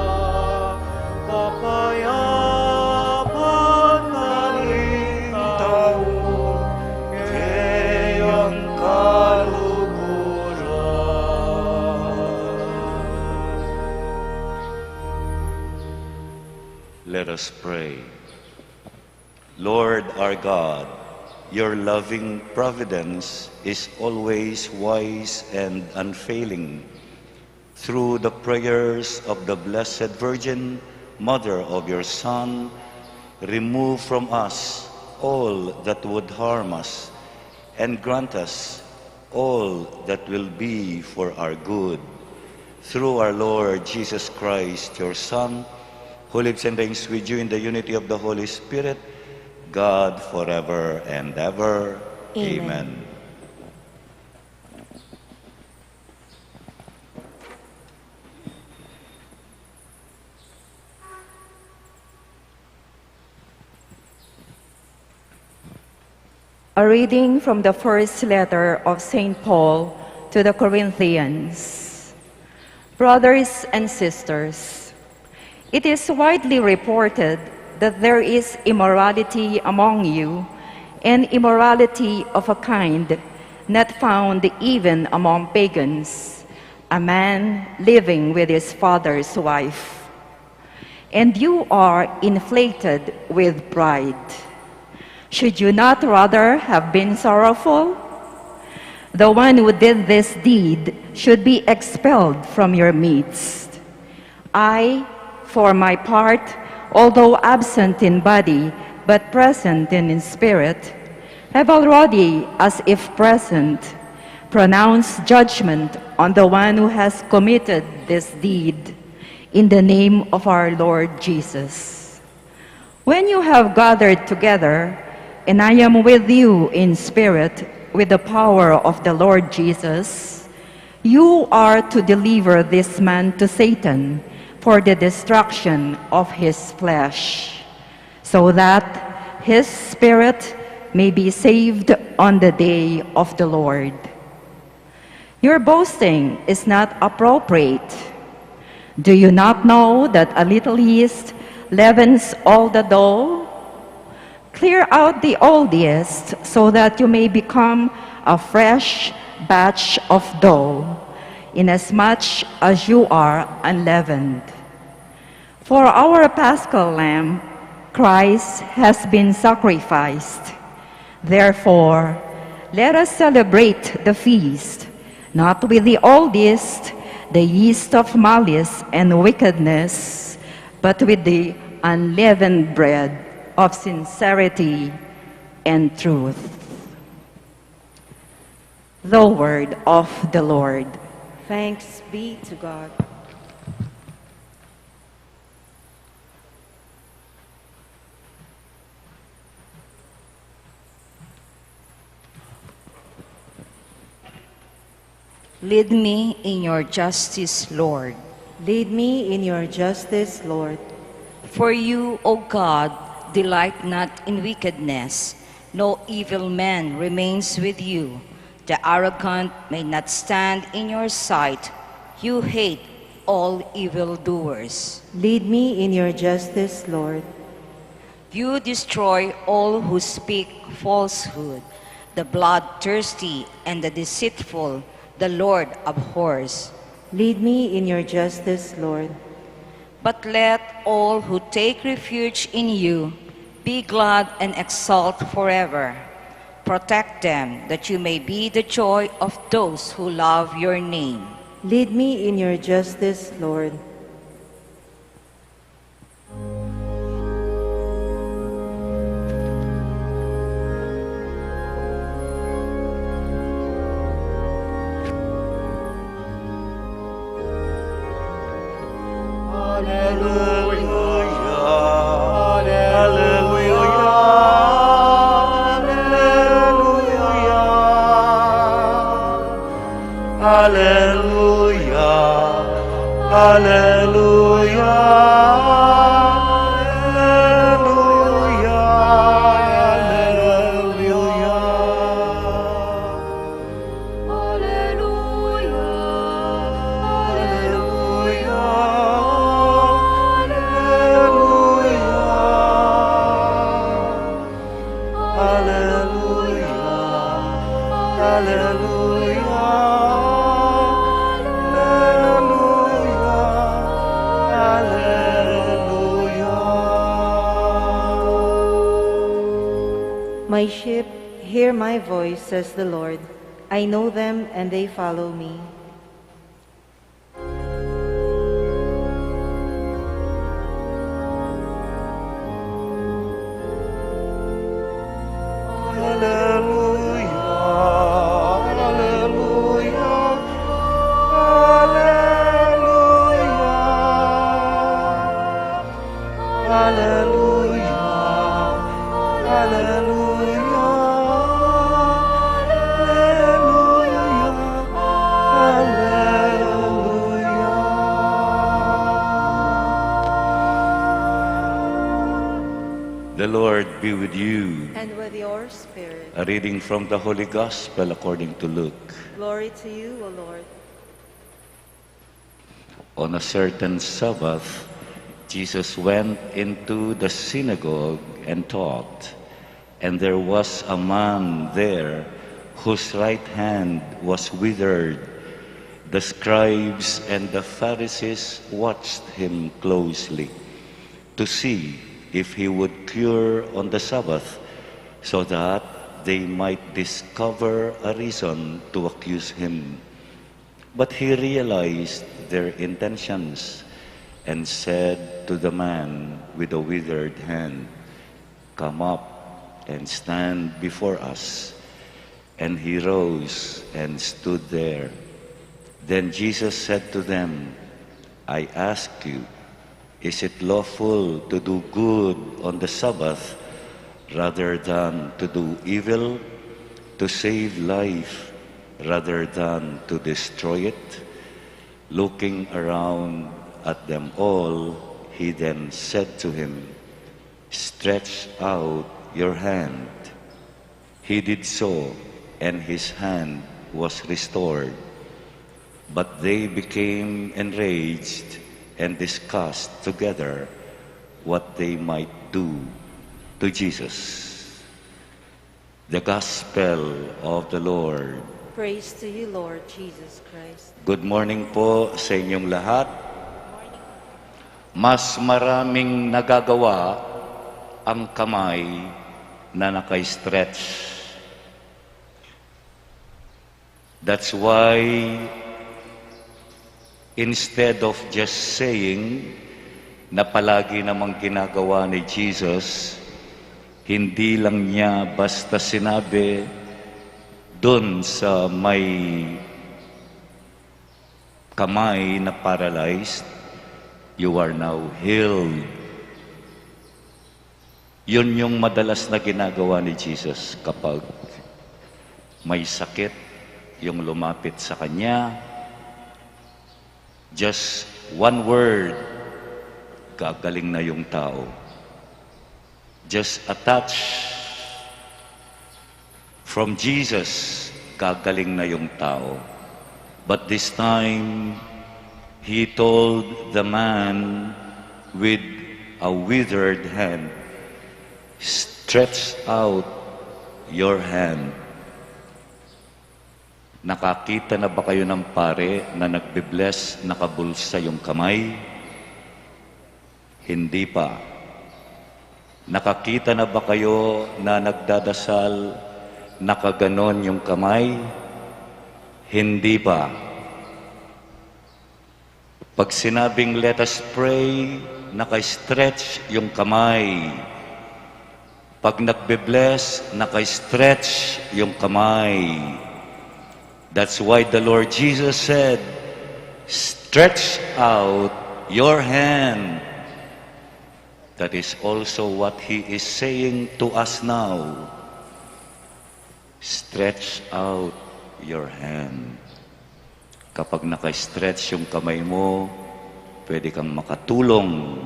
kapayapan karing tau, keyang kaluguran. Let us pray. Lord our God, your loving providence is always wise and unfailing. Through the prayers of the Blessed Virgin, Mother of your Son, remove from us all that would harm us, and grant us all that will be for our good. Through our Lord Jesus Christ, your Son, who lives and reigns with you in the unity of the Holy Spirit, God, forever and ever. Amen. Amen. A reading from the first letter of Saint Paul to the Corinthians. Brothers and sisters, it is widely reported that there is immorality among you, and immorality of a kind not found even among pagans, a man living with his father's wife. And you are inflated with pride. Should you not rather have been sorrowful? The one who did this deed should be expelled from your midst. I, for my part, although absent in body, but present in spirit, have already, as if present, pronounced judgment on the one who has committed this deed, in the name of our Lord Jesus. When you have gathered together, and I am with you in spirit, with the power of the Lord Jesus, You are to deliver this man to Satan for the destruction of his flesh, so that his spirit may be saved on the day of the Lord. Your boasting is not appropriate. Do you not know that a little yeast leavens all the dough? Clear out the old yeast so that you may become a fresh batch of dough, inasmuch as you are unleavened. For our Paschal Lamb, Christ has been sacrificed. Therefore, let us celebrate the feast, not with the old yeast, the yeast of malice and wickedness, but with the unleavened bread of sincerity and truth. The word of the Lord. Thanks be to God. Lead me in your justice, Lord. Lead me in your justice, Lord. For you, O God, delight not in wickedness. No evil man remains with you. The arrogant may not stand in your sight. You hate all evildoers. Lead me in your justice, Lord. You destroy all who speak falsehood. The bloodthirsty and the deceitful, the Lord abhors. Lead me in your justice, Lord. But let all who take refuge in you be glad and exult forever. Protect them, that you may be the joy of those who love your name. Lead me in your justice, Lord. Aleluya, aleluya, aleluya, aleluya, aleluya, aleluya, aleluya. Aleluya, aleluya, aleluya. Aleluya, aleluya, aleluya, aleluya. My sheep hear my voice, says the Lord. I know them and they follow me. Aleluya, aleluya, aleluya. Aleluya, aleluya, aleluya, aleluya. The Lord be with you. And with your spirit. A reading from the Holy Gospel according to Luke. Glory to you, O Lord. On a certain Sabbath, Jesus went into the synagogue and taught. And there was a man there whose right hand was withered. The scribes and the Pharisees watched him closely to see if he would cure on the Sabbath, so that they might discover a reason to accuse him. But he realized their intentions and said to the man with the withered hand, "Come up and stand before us." And he rose and stood there. Then Jesus said to them, "I ask you, is it lawful to do good on the Sabbath rather than to do evil, to save life?" rather than to destroy it. Looking around at them all, he then said to him, "Stretch out your hand." He did so, and his hand was restored. But they became enraged and discussed together what they might do to Jesus. The Gospel of the Lord. Praise to you, Lord Jesus Christ. Good morning po sa inyong lahat. Mas maraming nagagawa ang kamay na naka-stretch. That's why, instead of just saying na palagi namang ginagawa ni Jesus, hindi lang niya basta sinabi dun sa may kamay na paralyzed, "You are now healed." Yun yung madalas na ginagawa ni Jesus kapag may sakit yung lumapit sa kanya. Just one word, gagaling na yung tao. Just a touch from Jesus, gagaling na yung tao. But this time, he told the man with a withered hand, "Stretch out your hand." Nakakita na ba kayo ng pare na nagbe-bless, nakabulsa yung kamay? Hindi pa. Nakakita na ba kayo na nagdadasal, nakaganon yung kamay? Hindi pa. Pag sinabing, "Let us pray," naka-stretch yung kamay. Pag nagbe-bless, naka-stretch yung kamay. That's why the Lord Jesus said, "Stretch out your hand." That is also what He is saying to us now. Stretch out your hand. Kapag naka-stretch yung kamay mo, pwede kang makatulong.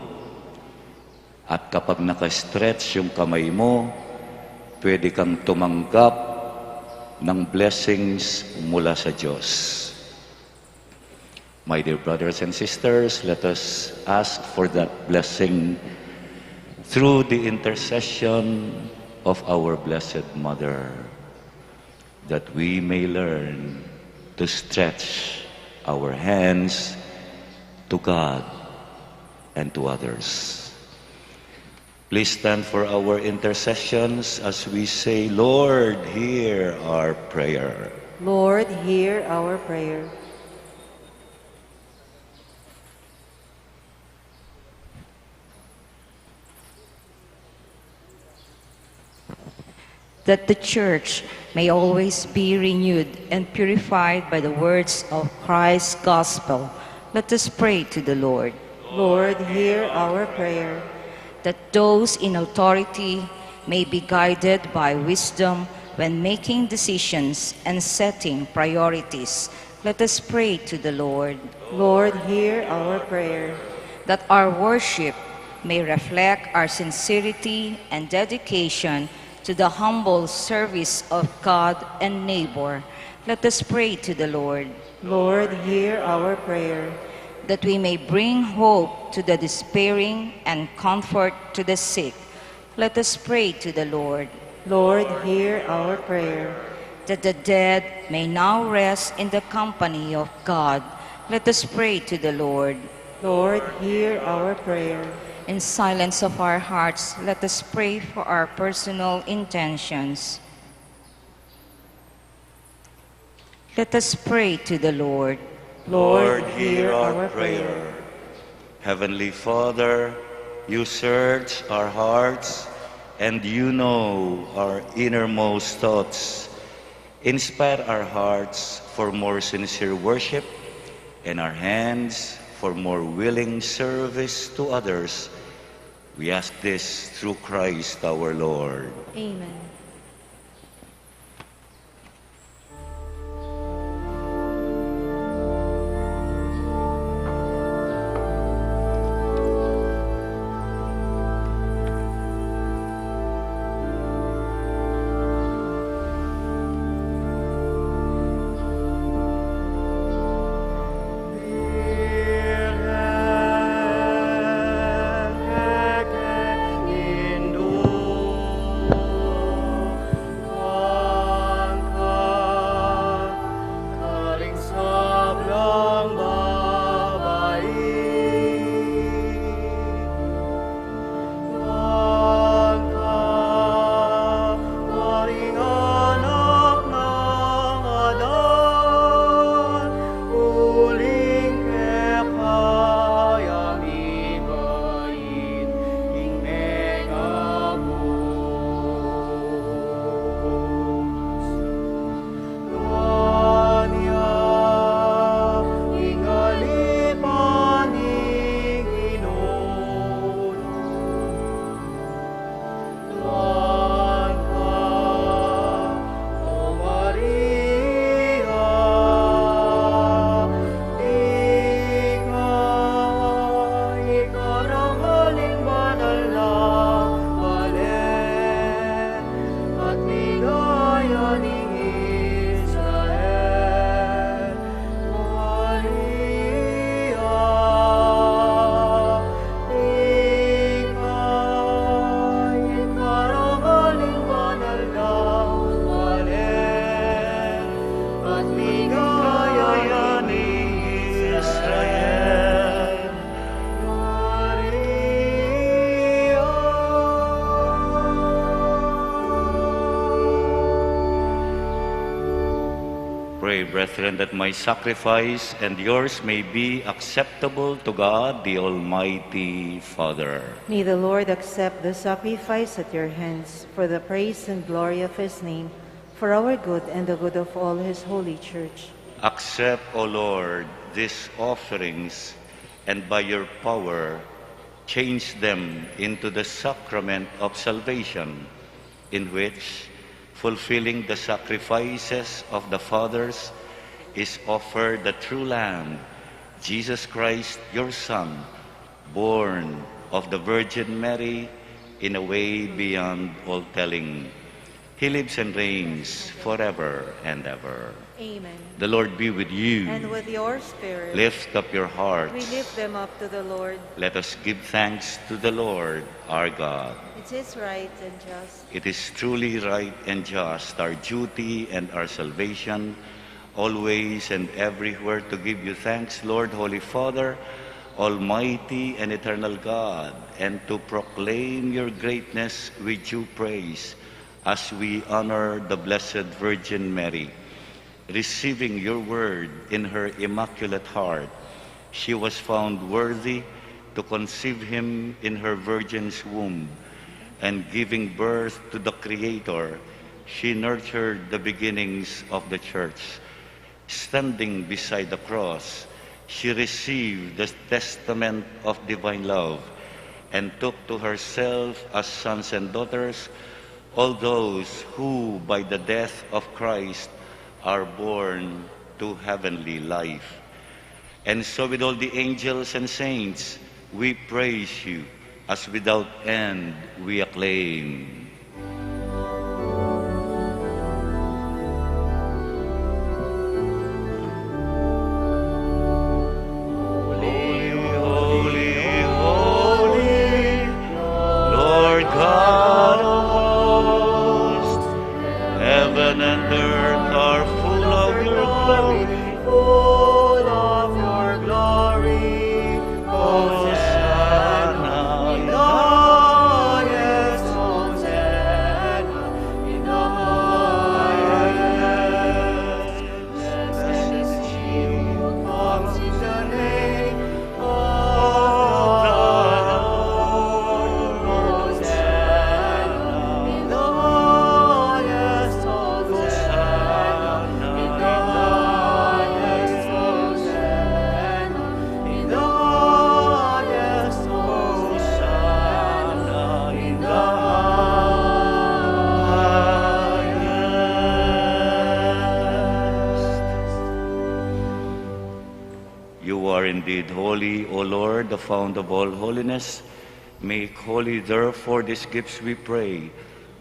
At kapag naka-stretch yung kamay mo, pwede kang tumanggap ng blessings mula sa Diyos. My dear brothers and sisters, let us ask for that blessing through the intercession of our Blessed Mother, that we may learn to stretch our hands to God and to others. Please stand for our intercessions as we say, "Lord, hear our prayer." Lord, hear our prayer. That the Church may always be renewed and purified by the words of Christ's gospel, let us pray to the Lord. Lord, hear our prayer. That those in authority may be guided by wisdom when making decisions and setting priorities, let us pray to the Lord. Lord, hear our prayer. That our worship may reflect our sincerity and dedication to the humble service of God and neighbor, let us pray to the Lord. Lord, hear our prayer. That we may bring hope to the despairing and comfort to the sick, let us pray to the Lord. Lord, hear our prayer. That the dead may now rest in the company of God, let us pray to the Lord. Lord, hear our prayer. In silence of our hearts, let us pray for our personal intentions. Let us pray to the Lord. Lord, hear our prayer. Heavenly Father, you search our hearts and you know our innermost thoughts. Inspire our hearts for more sincere worship and our hands for more willing service to others. We ask this through Christ our Lord. Amen. Brethren, that my sacrifice and yours may be acceptable to God, the Almighty Father. May the Lord accept the sacrifice at your hands for the praise and glory of his name, for our good and the good of all his holy church. Accept, O Lord, these offerings, and by your power, change them into the sacrament of salvation, in which, fulfilling the sacrifices of the fathers, is offered the true Lamb, Jesus Christ, your Son, born of the Virgin Mary in a way beyond all telling. He lives and reigns forever and ever. Amen. The Lord be with you. And with your spirit. Lift up your hearts. We lift them up to the Lord. Let us give thanks to the Lord our God. It is right and just. It is truly right and just, our duty and our salvation, always and everywhere to give you thanks, Lord, Holy Father, Almighty and eternal God, and to proclaim your greatness with due praise as we honor the Blessed Virgin Mary. Receiving your word in her immaculate heart, she was found worthy to conceive him in her virgin's womb, and giving birth to the Creator, she nurtured the beginnings of the church. Standing beside the cross, she received the testament of divine love and took to herself as sons and daughters all those who, by the death of Christ, are born to heavenly life. And so, with all the angels and saints, we praise you, as without end we acclaim. Holy, holy, holy, Lord God of hosts, heaven and earth are full of your glory. Full of your glory. Hosanna in the highest, Hosanna in the highest. Blessed is he who comes in the name of the Lord. Hosanna in the highest, Hosanna in the highest, Hosanna in the highest, Hosanna in the highest. You are indeed holy, O Lord, the fount of all holiness. Make holy, therefore, these gifts, we pray,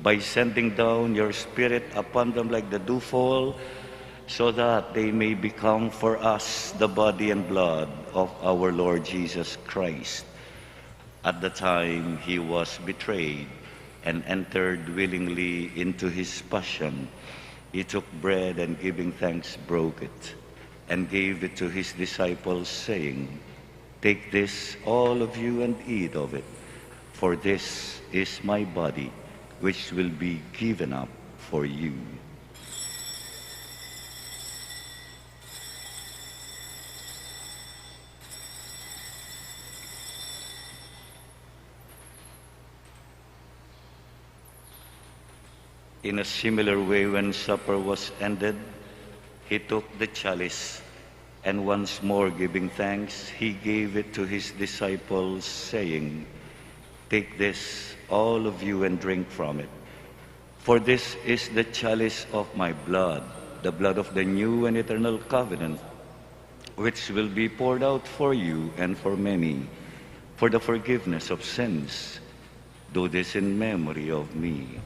by sending down your Spirit upon them like the dewfall, so that they may become for us the body and blood of our Lord Jesus Christ. At the time he was betrayed and entered willingly into his passion, he took bread and, giving thanks, broke it and gave it to his disciples, saying, "Take this, all of you, and eat of it, for this is my body, which will be given up for you." In a similar way, when supper was ended, he took the chalice, and once more giving thanks, he gave it to his disciples, saying, "Take this, all of you, and drink from it. For this is the chalice of my blood, the blood of the new and eternal covenant, which will be poured out for you and for many for the forgiveness of sins. Do this in memory of me."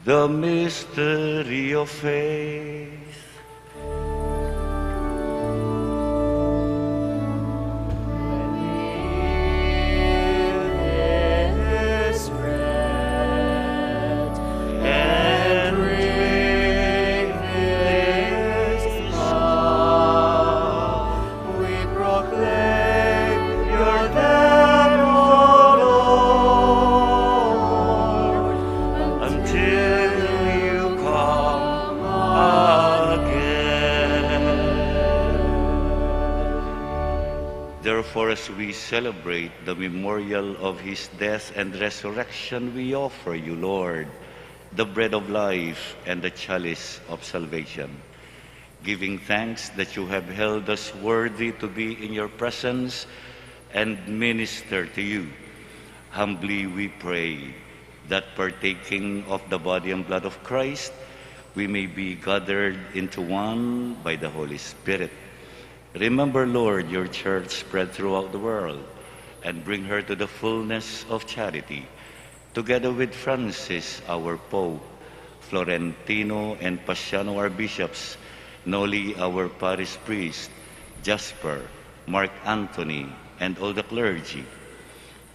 The mystery of faith. And drink this cup, we proclaim your death For as we celebrate the memorial of his death and resurrection, we offer you, Lord, the bread of life and the chalice of salvation, giving thanks that you have held us worthy to be in your presence and minister to you. Humbly we pray that, partaking of the body and blood of Christ, we may be gathered into one by the Holy Spirit. Remember, Lord, your church spread throughout the world, and bring her to the fullness of charity, together with Francis, our Pope, Florentino and Paciano, our bishops, Noli, our parish priest, Jasper, Mark Anthony, and all the clergy.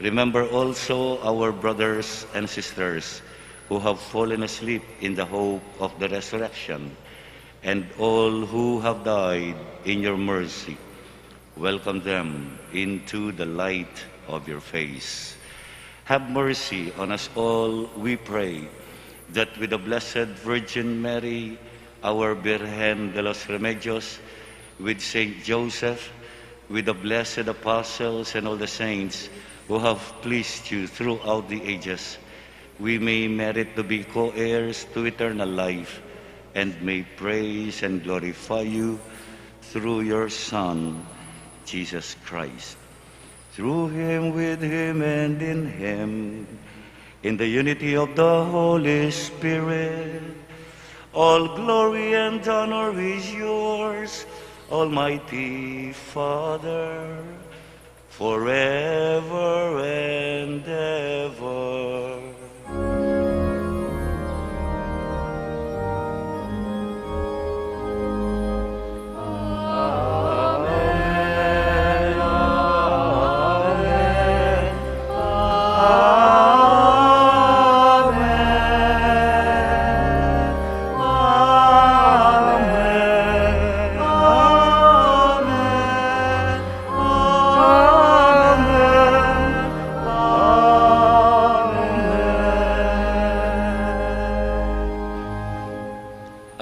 Remember also our brothers and sisters who have fallen asleep in the hope of the resurrection, and all who have died in your mercy. Welcome them into the light of your face. Have mercy on us all, we pray, that with the Blessed Virgin Mary, our Virgen de los Remedios, with Saint Joseph, with the blessed apostles and all the saints who have pleased you throughout the ages, we may merit to be co-heirs to eternal life and may praise and glorify you through your Son, Jesus Christ. Through him, with him, and in him, in the unity of the Holy Spirit, all glory and honor is yours, Almighty Father, forever and ever.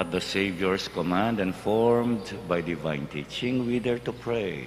At the Savior's command and formed by divine teaching, we dare to pray.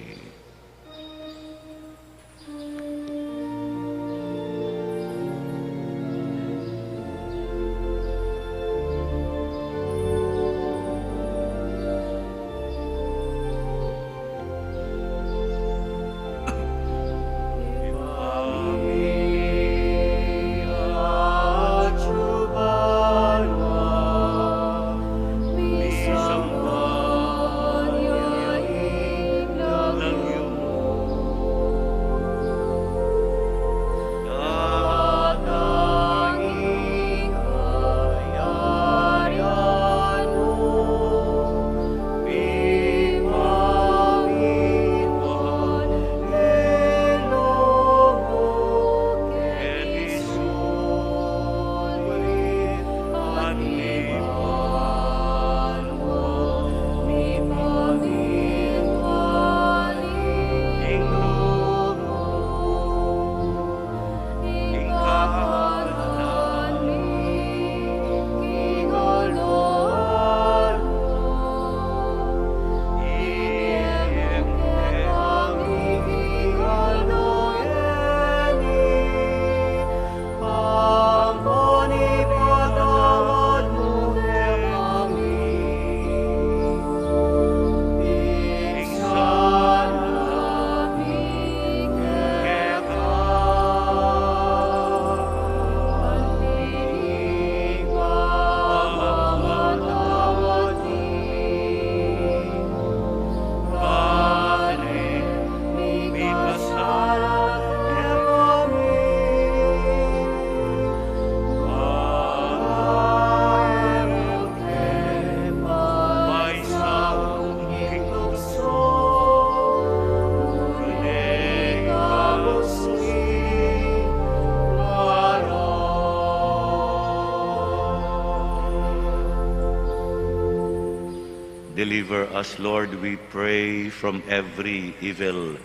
Deliver us, Lord, we pray, from every evil.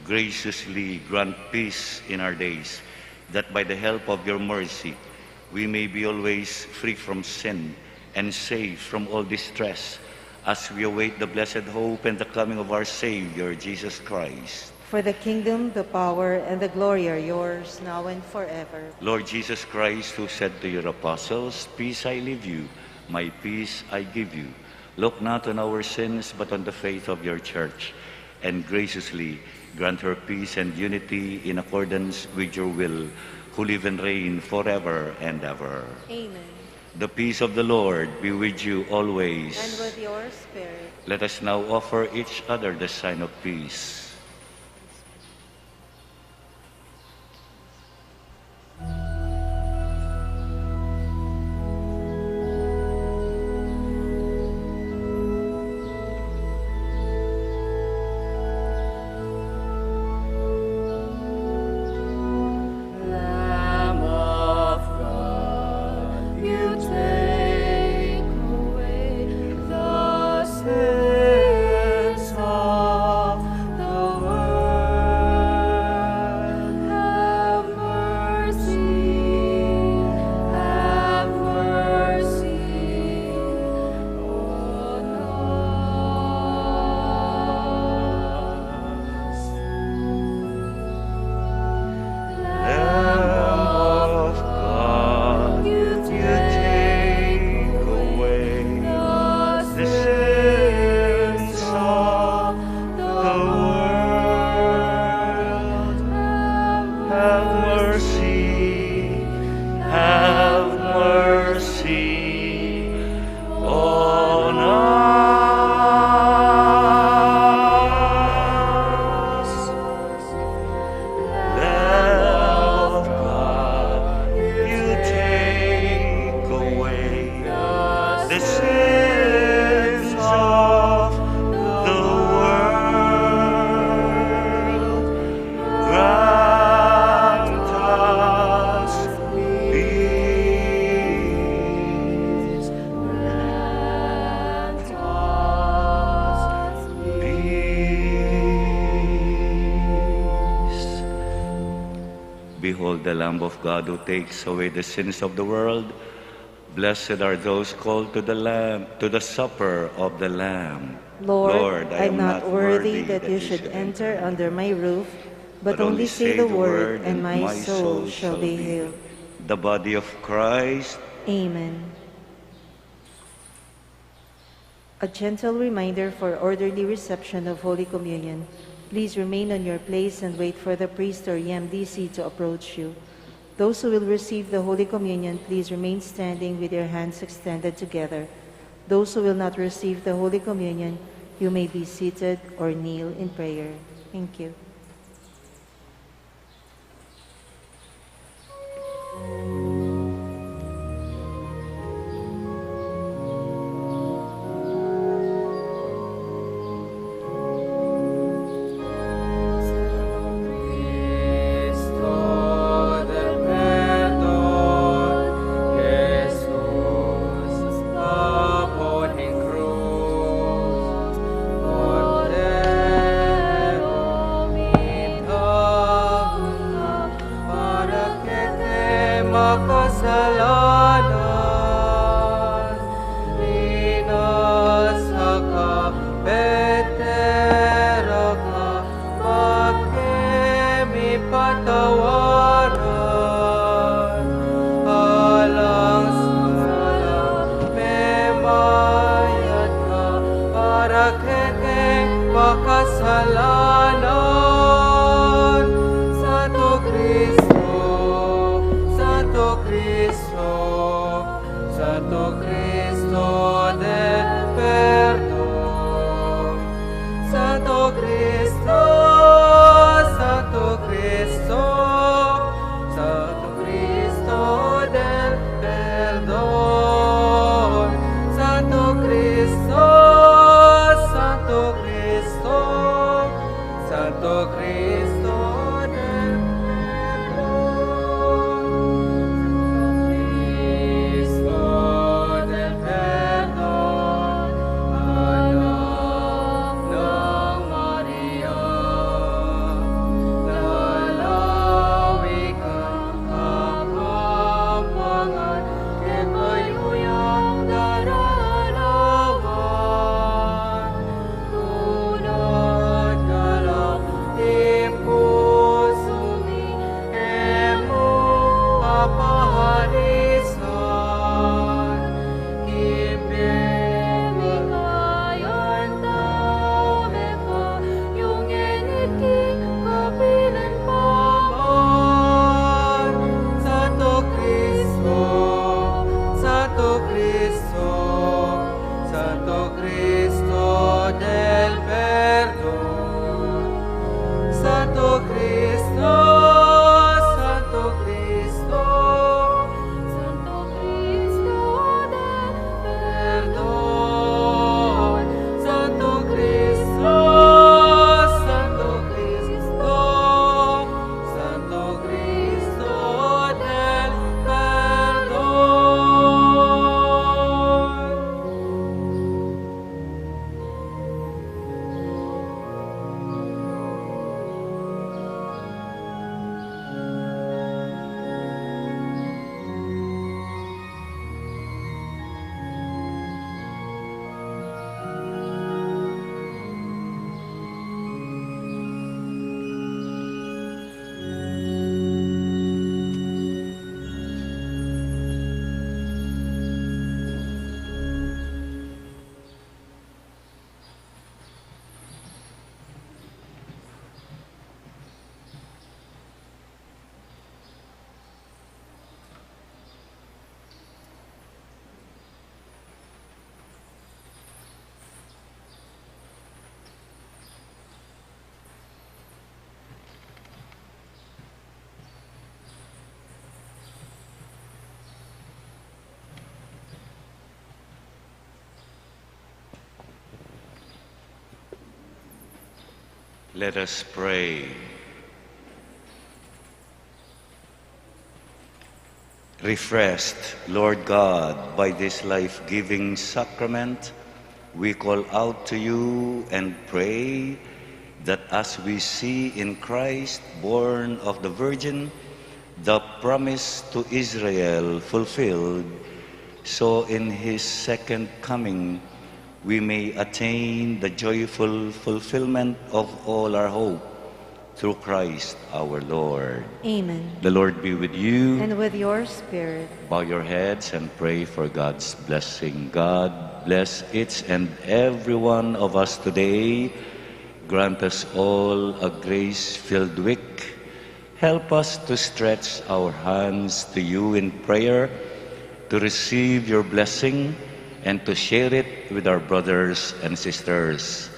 Graciously grant peace in our days, that by the help of your mercy we may be always free from sin and safe from all distress, as we await the blessed hope and the coming of our Savior, Jesus Christ. For the kingdom, the power, and the glory are yours, now and forever. Lord Jesus Christ, who said to your apostles, "Peace I leave you, my peace I give you," look not on our sins, but on the faith of your church, and graciously grant her peace and unity in accordance with your will, who live and reign forever and ever. Amen. The peace of the Lord be with you always. And with your spirit. Let us now offer each other the sign of peace. Lamb of God, you take away the sins of the world. Have mercy, have mercy on us. Lamb of God, you take away the sins of the world. Have mercy, have mercy on us. Lamb of God, you take away the sins of the world. Grant us peace. Grant us peace. Behold the Lamb of God, who takes away the sins of the world. Blessed are those called to the Lamb, to the supper of the Lamb. Lord, Lord, I am not worthy that you should enter under my roof, but only say the word, and my soul shall be healed. The body of Christ. Amen. A gentle reminder for orderly reception of Holy Communion. Please remain on your place and wait for the priest or E M D C to approach you. Those who will receive the Holy Communion, please remain standing with your hands extended together. Those who will not receive the Holy Communion, you may be seated or kneel in prayer. Thank you. Para kete makasalanan, linasa ka, petera ka, make mi patawaran. Alang sala, memayad ka, para kete makasalanan. Santo Cristo, Santo Cristo, Santo Cristo del perdon. Santo Cristo, Santo Cristo, Santo Cristo del perdon. Santo Cristo, Santo Cristo, Santo Cristo del perdon. Cristo del perdon. Let us pray. Refreshed, Lord God, by this life-giving sacrament, we call out to you and pray that as we see in Christ, born of the Virgin, the promise to Israel fulfilled, so in his second coming we may attain the joyful fulfillment of all our hope through Christ our Lord. Amen. The Lord be with you. And with your spirit. Bow your heads and pray for God's blessing. God bless each and every one of us today. Grant us all a grace-filled week. Help us to stretch our hands to you in prayer, to receive your blessing, and to share it with our brothers and sisters.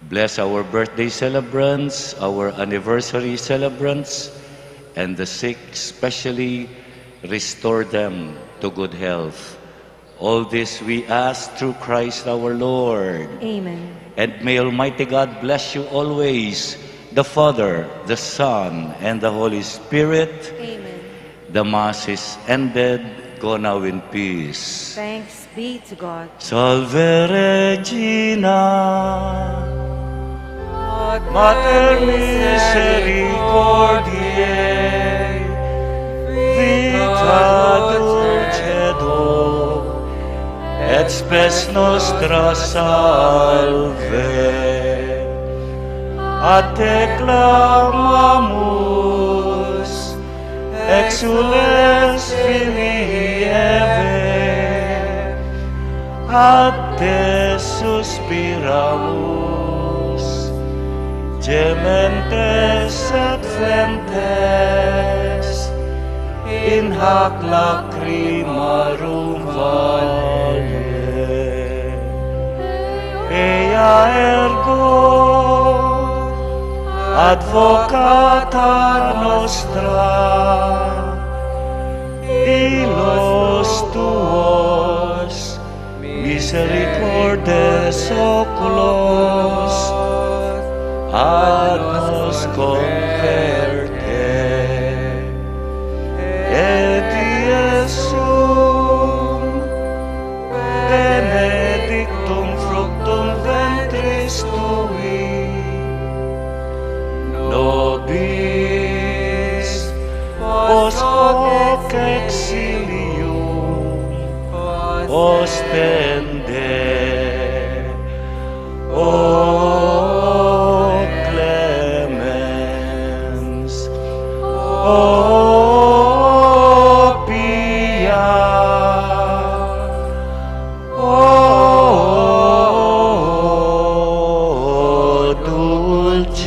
Bless our birthday celebrants, our anniversary celebrants, and the sick especially, restore them to good health. All this we ask through Christ our Lord. Amen. And may Almighty God bless you always, the Father, the Son, and the Holy Spirit. Amen. The Mass is ended. Go now in peace. Thanks be to God. Salve Regina, Mater misericordiae, vita dulcedo et spes nostra salve. A te clamamus, exsules filii Hevae, a te suspiramus, gementes et flentes in hac lacrimarum valle. Ea ergo advocata nostra, illos tuos misericordes oculos a nos converte. Et Iesum benedictum fructum ventris tui, nobis post hoc exilium ostende. O clemens, o pia, o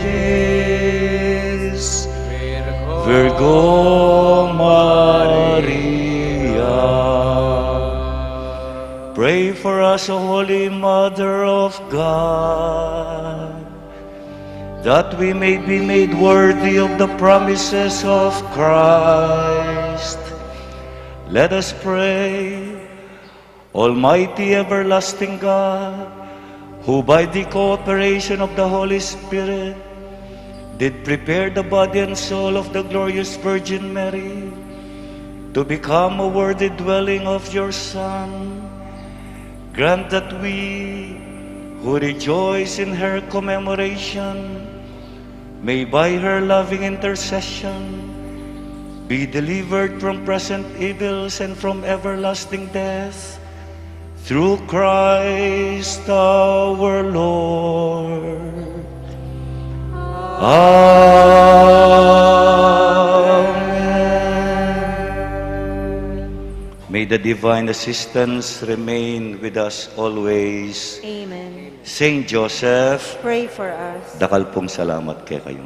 dulcis Virgo Maria. Pray for us, O Holy Mother of God, that we may be made worthy of the promises of Christ. Let us pray. Almighty everlasting God, who by the cooperation of the Holy Spirit did prepare the body and soul of the glorious Virgin Mary to become a worthy dwelling of your Son, grant that we, who rejoice in her commemoration, may by her loving intercession be delivered from present evils and from everlasting death, through Christ our Lord. Amen. May the divine assistance remain with us always. Amen. Saint Joseph, pray for us. Dakal pung salamat kekayu.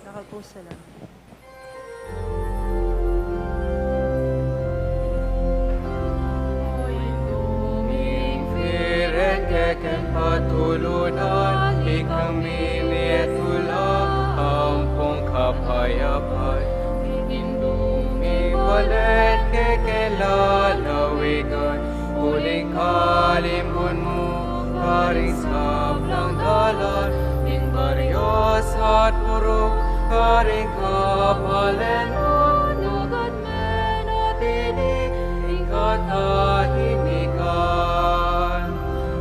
Dakal pung salamat. Kekeng patulunan, ikami mietula ampong kapayapan. Indung mipalet kekeng lalawigan, uling kalimbun mu karing sablang dalan, ing baryo At purok karing kapalen, nugat me na tini ing katahimikan.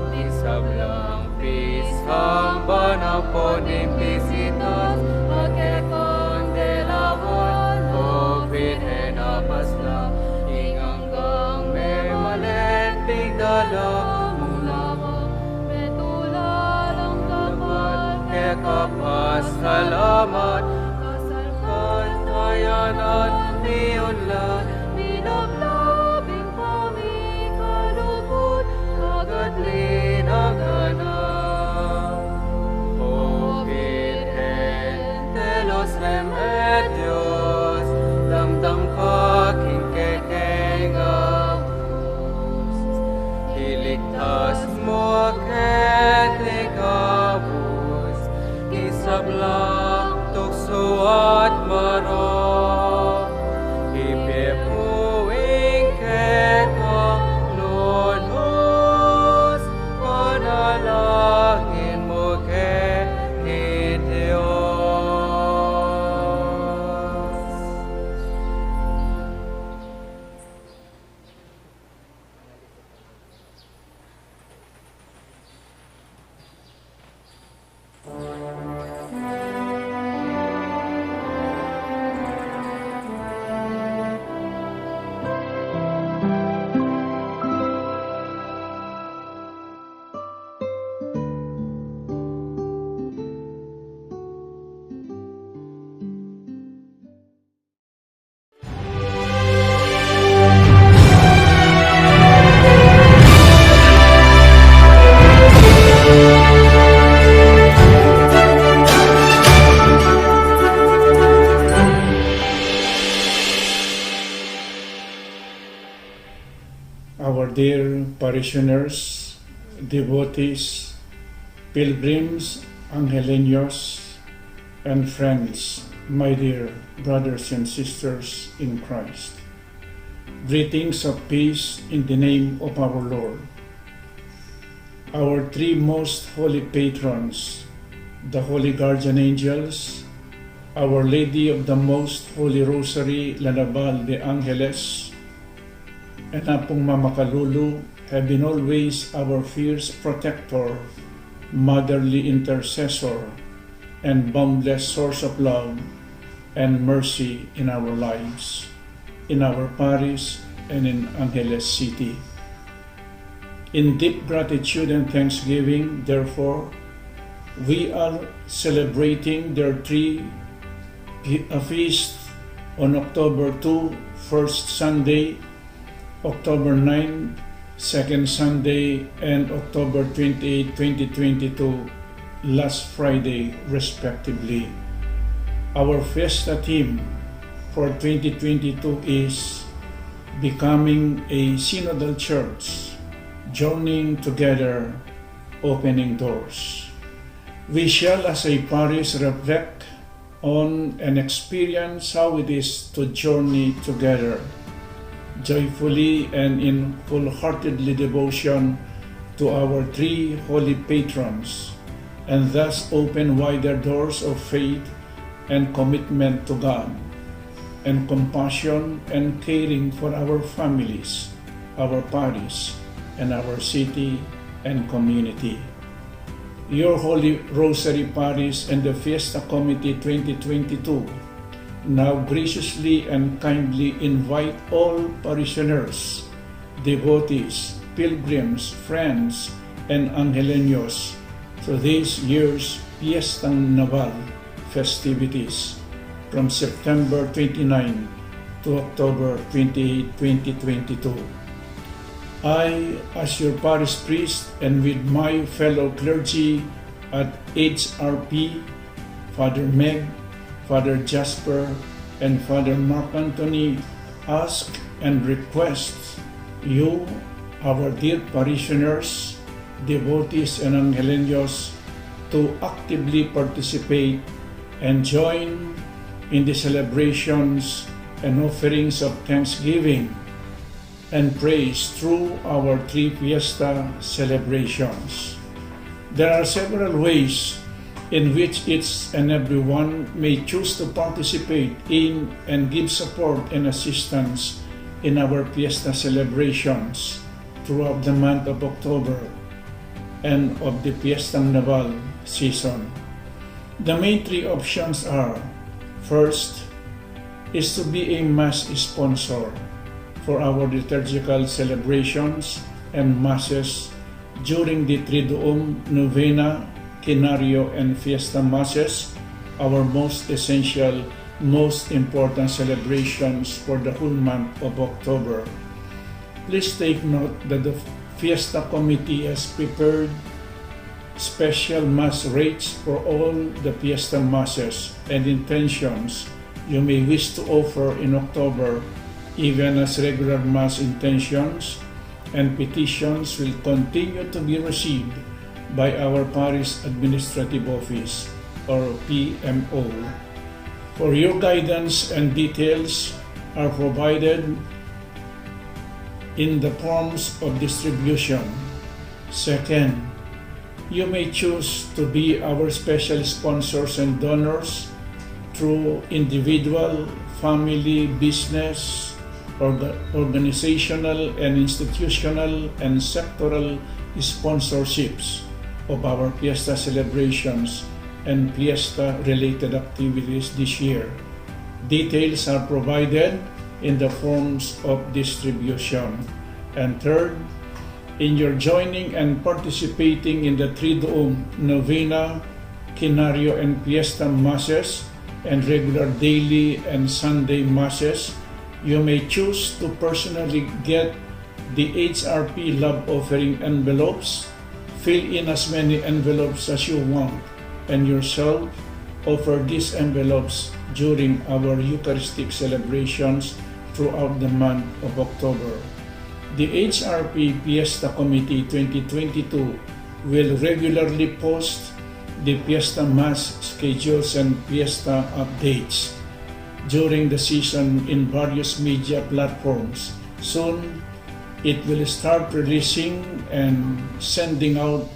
Ing sablang pistang banal pon ning bisitas, a kekang delawan, o Virgen a paslang, ing anggang memalenting dala mu na wa, betula lang kapal, keka pasalamat, kasalpantayanan mi unlan, minablabing pamikalubot, kagatli na ganap. O Virgen de los Remedios, damdam ka king kekeng abus, iligtas mu kami king abus, king sablang tuksu at marok, ibie mu ing kekang lugud, panalangin mu kami king Dios. Our dear parishioners, devotees, pilgrims, Angeleños, and friends, my dear brothers and sisters in Christ. Greetings of peace in the name of our Lord. Our three most holy patrons, the holy guardian angels, Our Lady of the Most Holy Rosary, La Naval de Angeles, and Apung Mama Kalulu have been always our fierce protector, motherly intercessor, and boundless source of love and mercy in our lives, in our parish, and in Angeles City. In deep gratitude and thanksgiving, therefore, we are celebrating their three fe-, a feast on October two, first Sunday, October nine, second Sunday, and October twenty-eight, twenty twenty-two, last Friday, respectively. Our fiesta theme for twenty twenty-two is Becoming a Synodal Church, Journeying Together, Opening Doors. We shall, as a parish, reflect on and experience how it is to journey together, joyfully and in full-heartedly devotion to our three holy patrons, and thus open wider doors of faith and commitment to God, and compassion and caring for our families, our parish, and our city and community. Your Holy Rosary Parish and the Fiesta Committee twenty twenty-two now graciously and kindly invite all parishioners, devotees, pilgrims, friends, and Angeleños to this year's Fiesta Naval festivities from September twenty-nine to October twenty-eight, twenty twenty-two. I, as your parish priest, and with my fellow clergy at H R P, Father Meg, Father Jasper, and Father Mark Anthony, ask and request you, our dear parishioners, devotees, and Angeleños, to actively participate and join in the celebrations and offerings of thanksgiving and praise through our three fiesta celebrations. There are several ways in which each and everyone may choose to participate in and give support and assistance in our fiesta celebrations throughout the month of October and of the Fiestang Naval season. The main three options are: first is to be a mass sponsor for our liturgical celebrations and masses during the Triduum, Novena, Quinario, and Fiesta Masses, our most essential, most important celebrations for the whole month of October. Please take note that the Fiesta Committee has prepared special mass rates for all the Fiesta Masses and intentions you may wish to offer in October, even as regular mass intentions and petitions will continue to be received by our Parish Administrative Office, or P M O. For your guidance, and details are provided in the forms of distribution. Second, you may choose to be our special sponsors and donors through individual, family, business, orga-, organizational, and institutional and sectoral sponsorships of our fiesta celebrations and fiesta-related activities this year. Details are provided in the forms of distribution. And third, in your joining and participating in the Triduum, Novena, Quinario, and Fiesta Masses, and regular daily and Sunday Masses, you may choose to personally get the H R P love offering envelopes. Fill in as many envelopes as you want, and yourself offer these envelopes during our Eucharistic celebrations throughout the month of October. The H R P Fiesta Committee twenty twenty-two will regularly post the Fiesta Mass schedules and Fiesta updates during the season in various media platforms. Soon, it will start releasing and sending out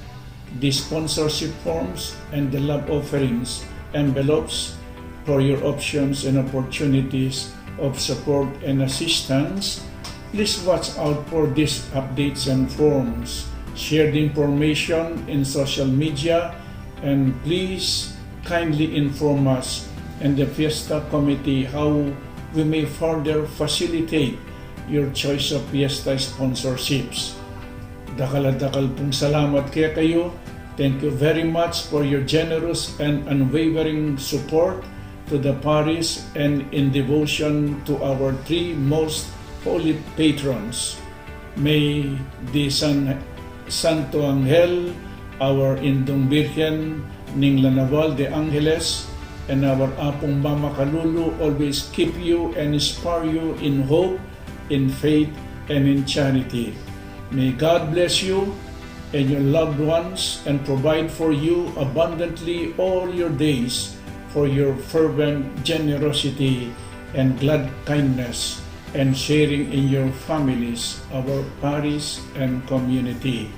the sponsorship forms and the love offerings envelopes for your options and opportunities of support and assistance. Please watch out for these updates and forms. Share the information in social media, and please kindly inform us and the Fiesta Committee how we may further facilitate your choice of fiesta sponsorships. Dakal a dakal pung salamat kekayu. Thank you very much for your generous and unwavering support to the parish and in devotion to our three most holy patrons. May the San, Santo Angel, our Indung Birhen ning La Naval de Angeles, and our Apung Mama Kalulu always keep you and inspire you in hope, in faith, and in charity. May God bless you and your loved ones and provide for you abundantly all your days for your fervent generosity and glad kindness and sharing in your families, our parish, and community.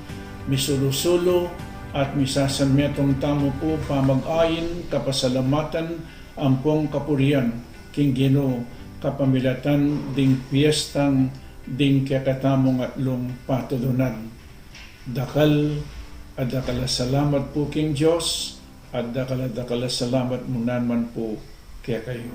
Misulu-sulu at misasanmetung tamu pu pamag-ain, kapasalamatan, ampong kapurian king Ginu kapamilatan ding piestang ding kekatamung atlung patulunan. Dakal a dakal a salamat pu king Dios, at dakal a dakal a salamat mu naman pu kekayu.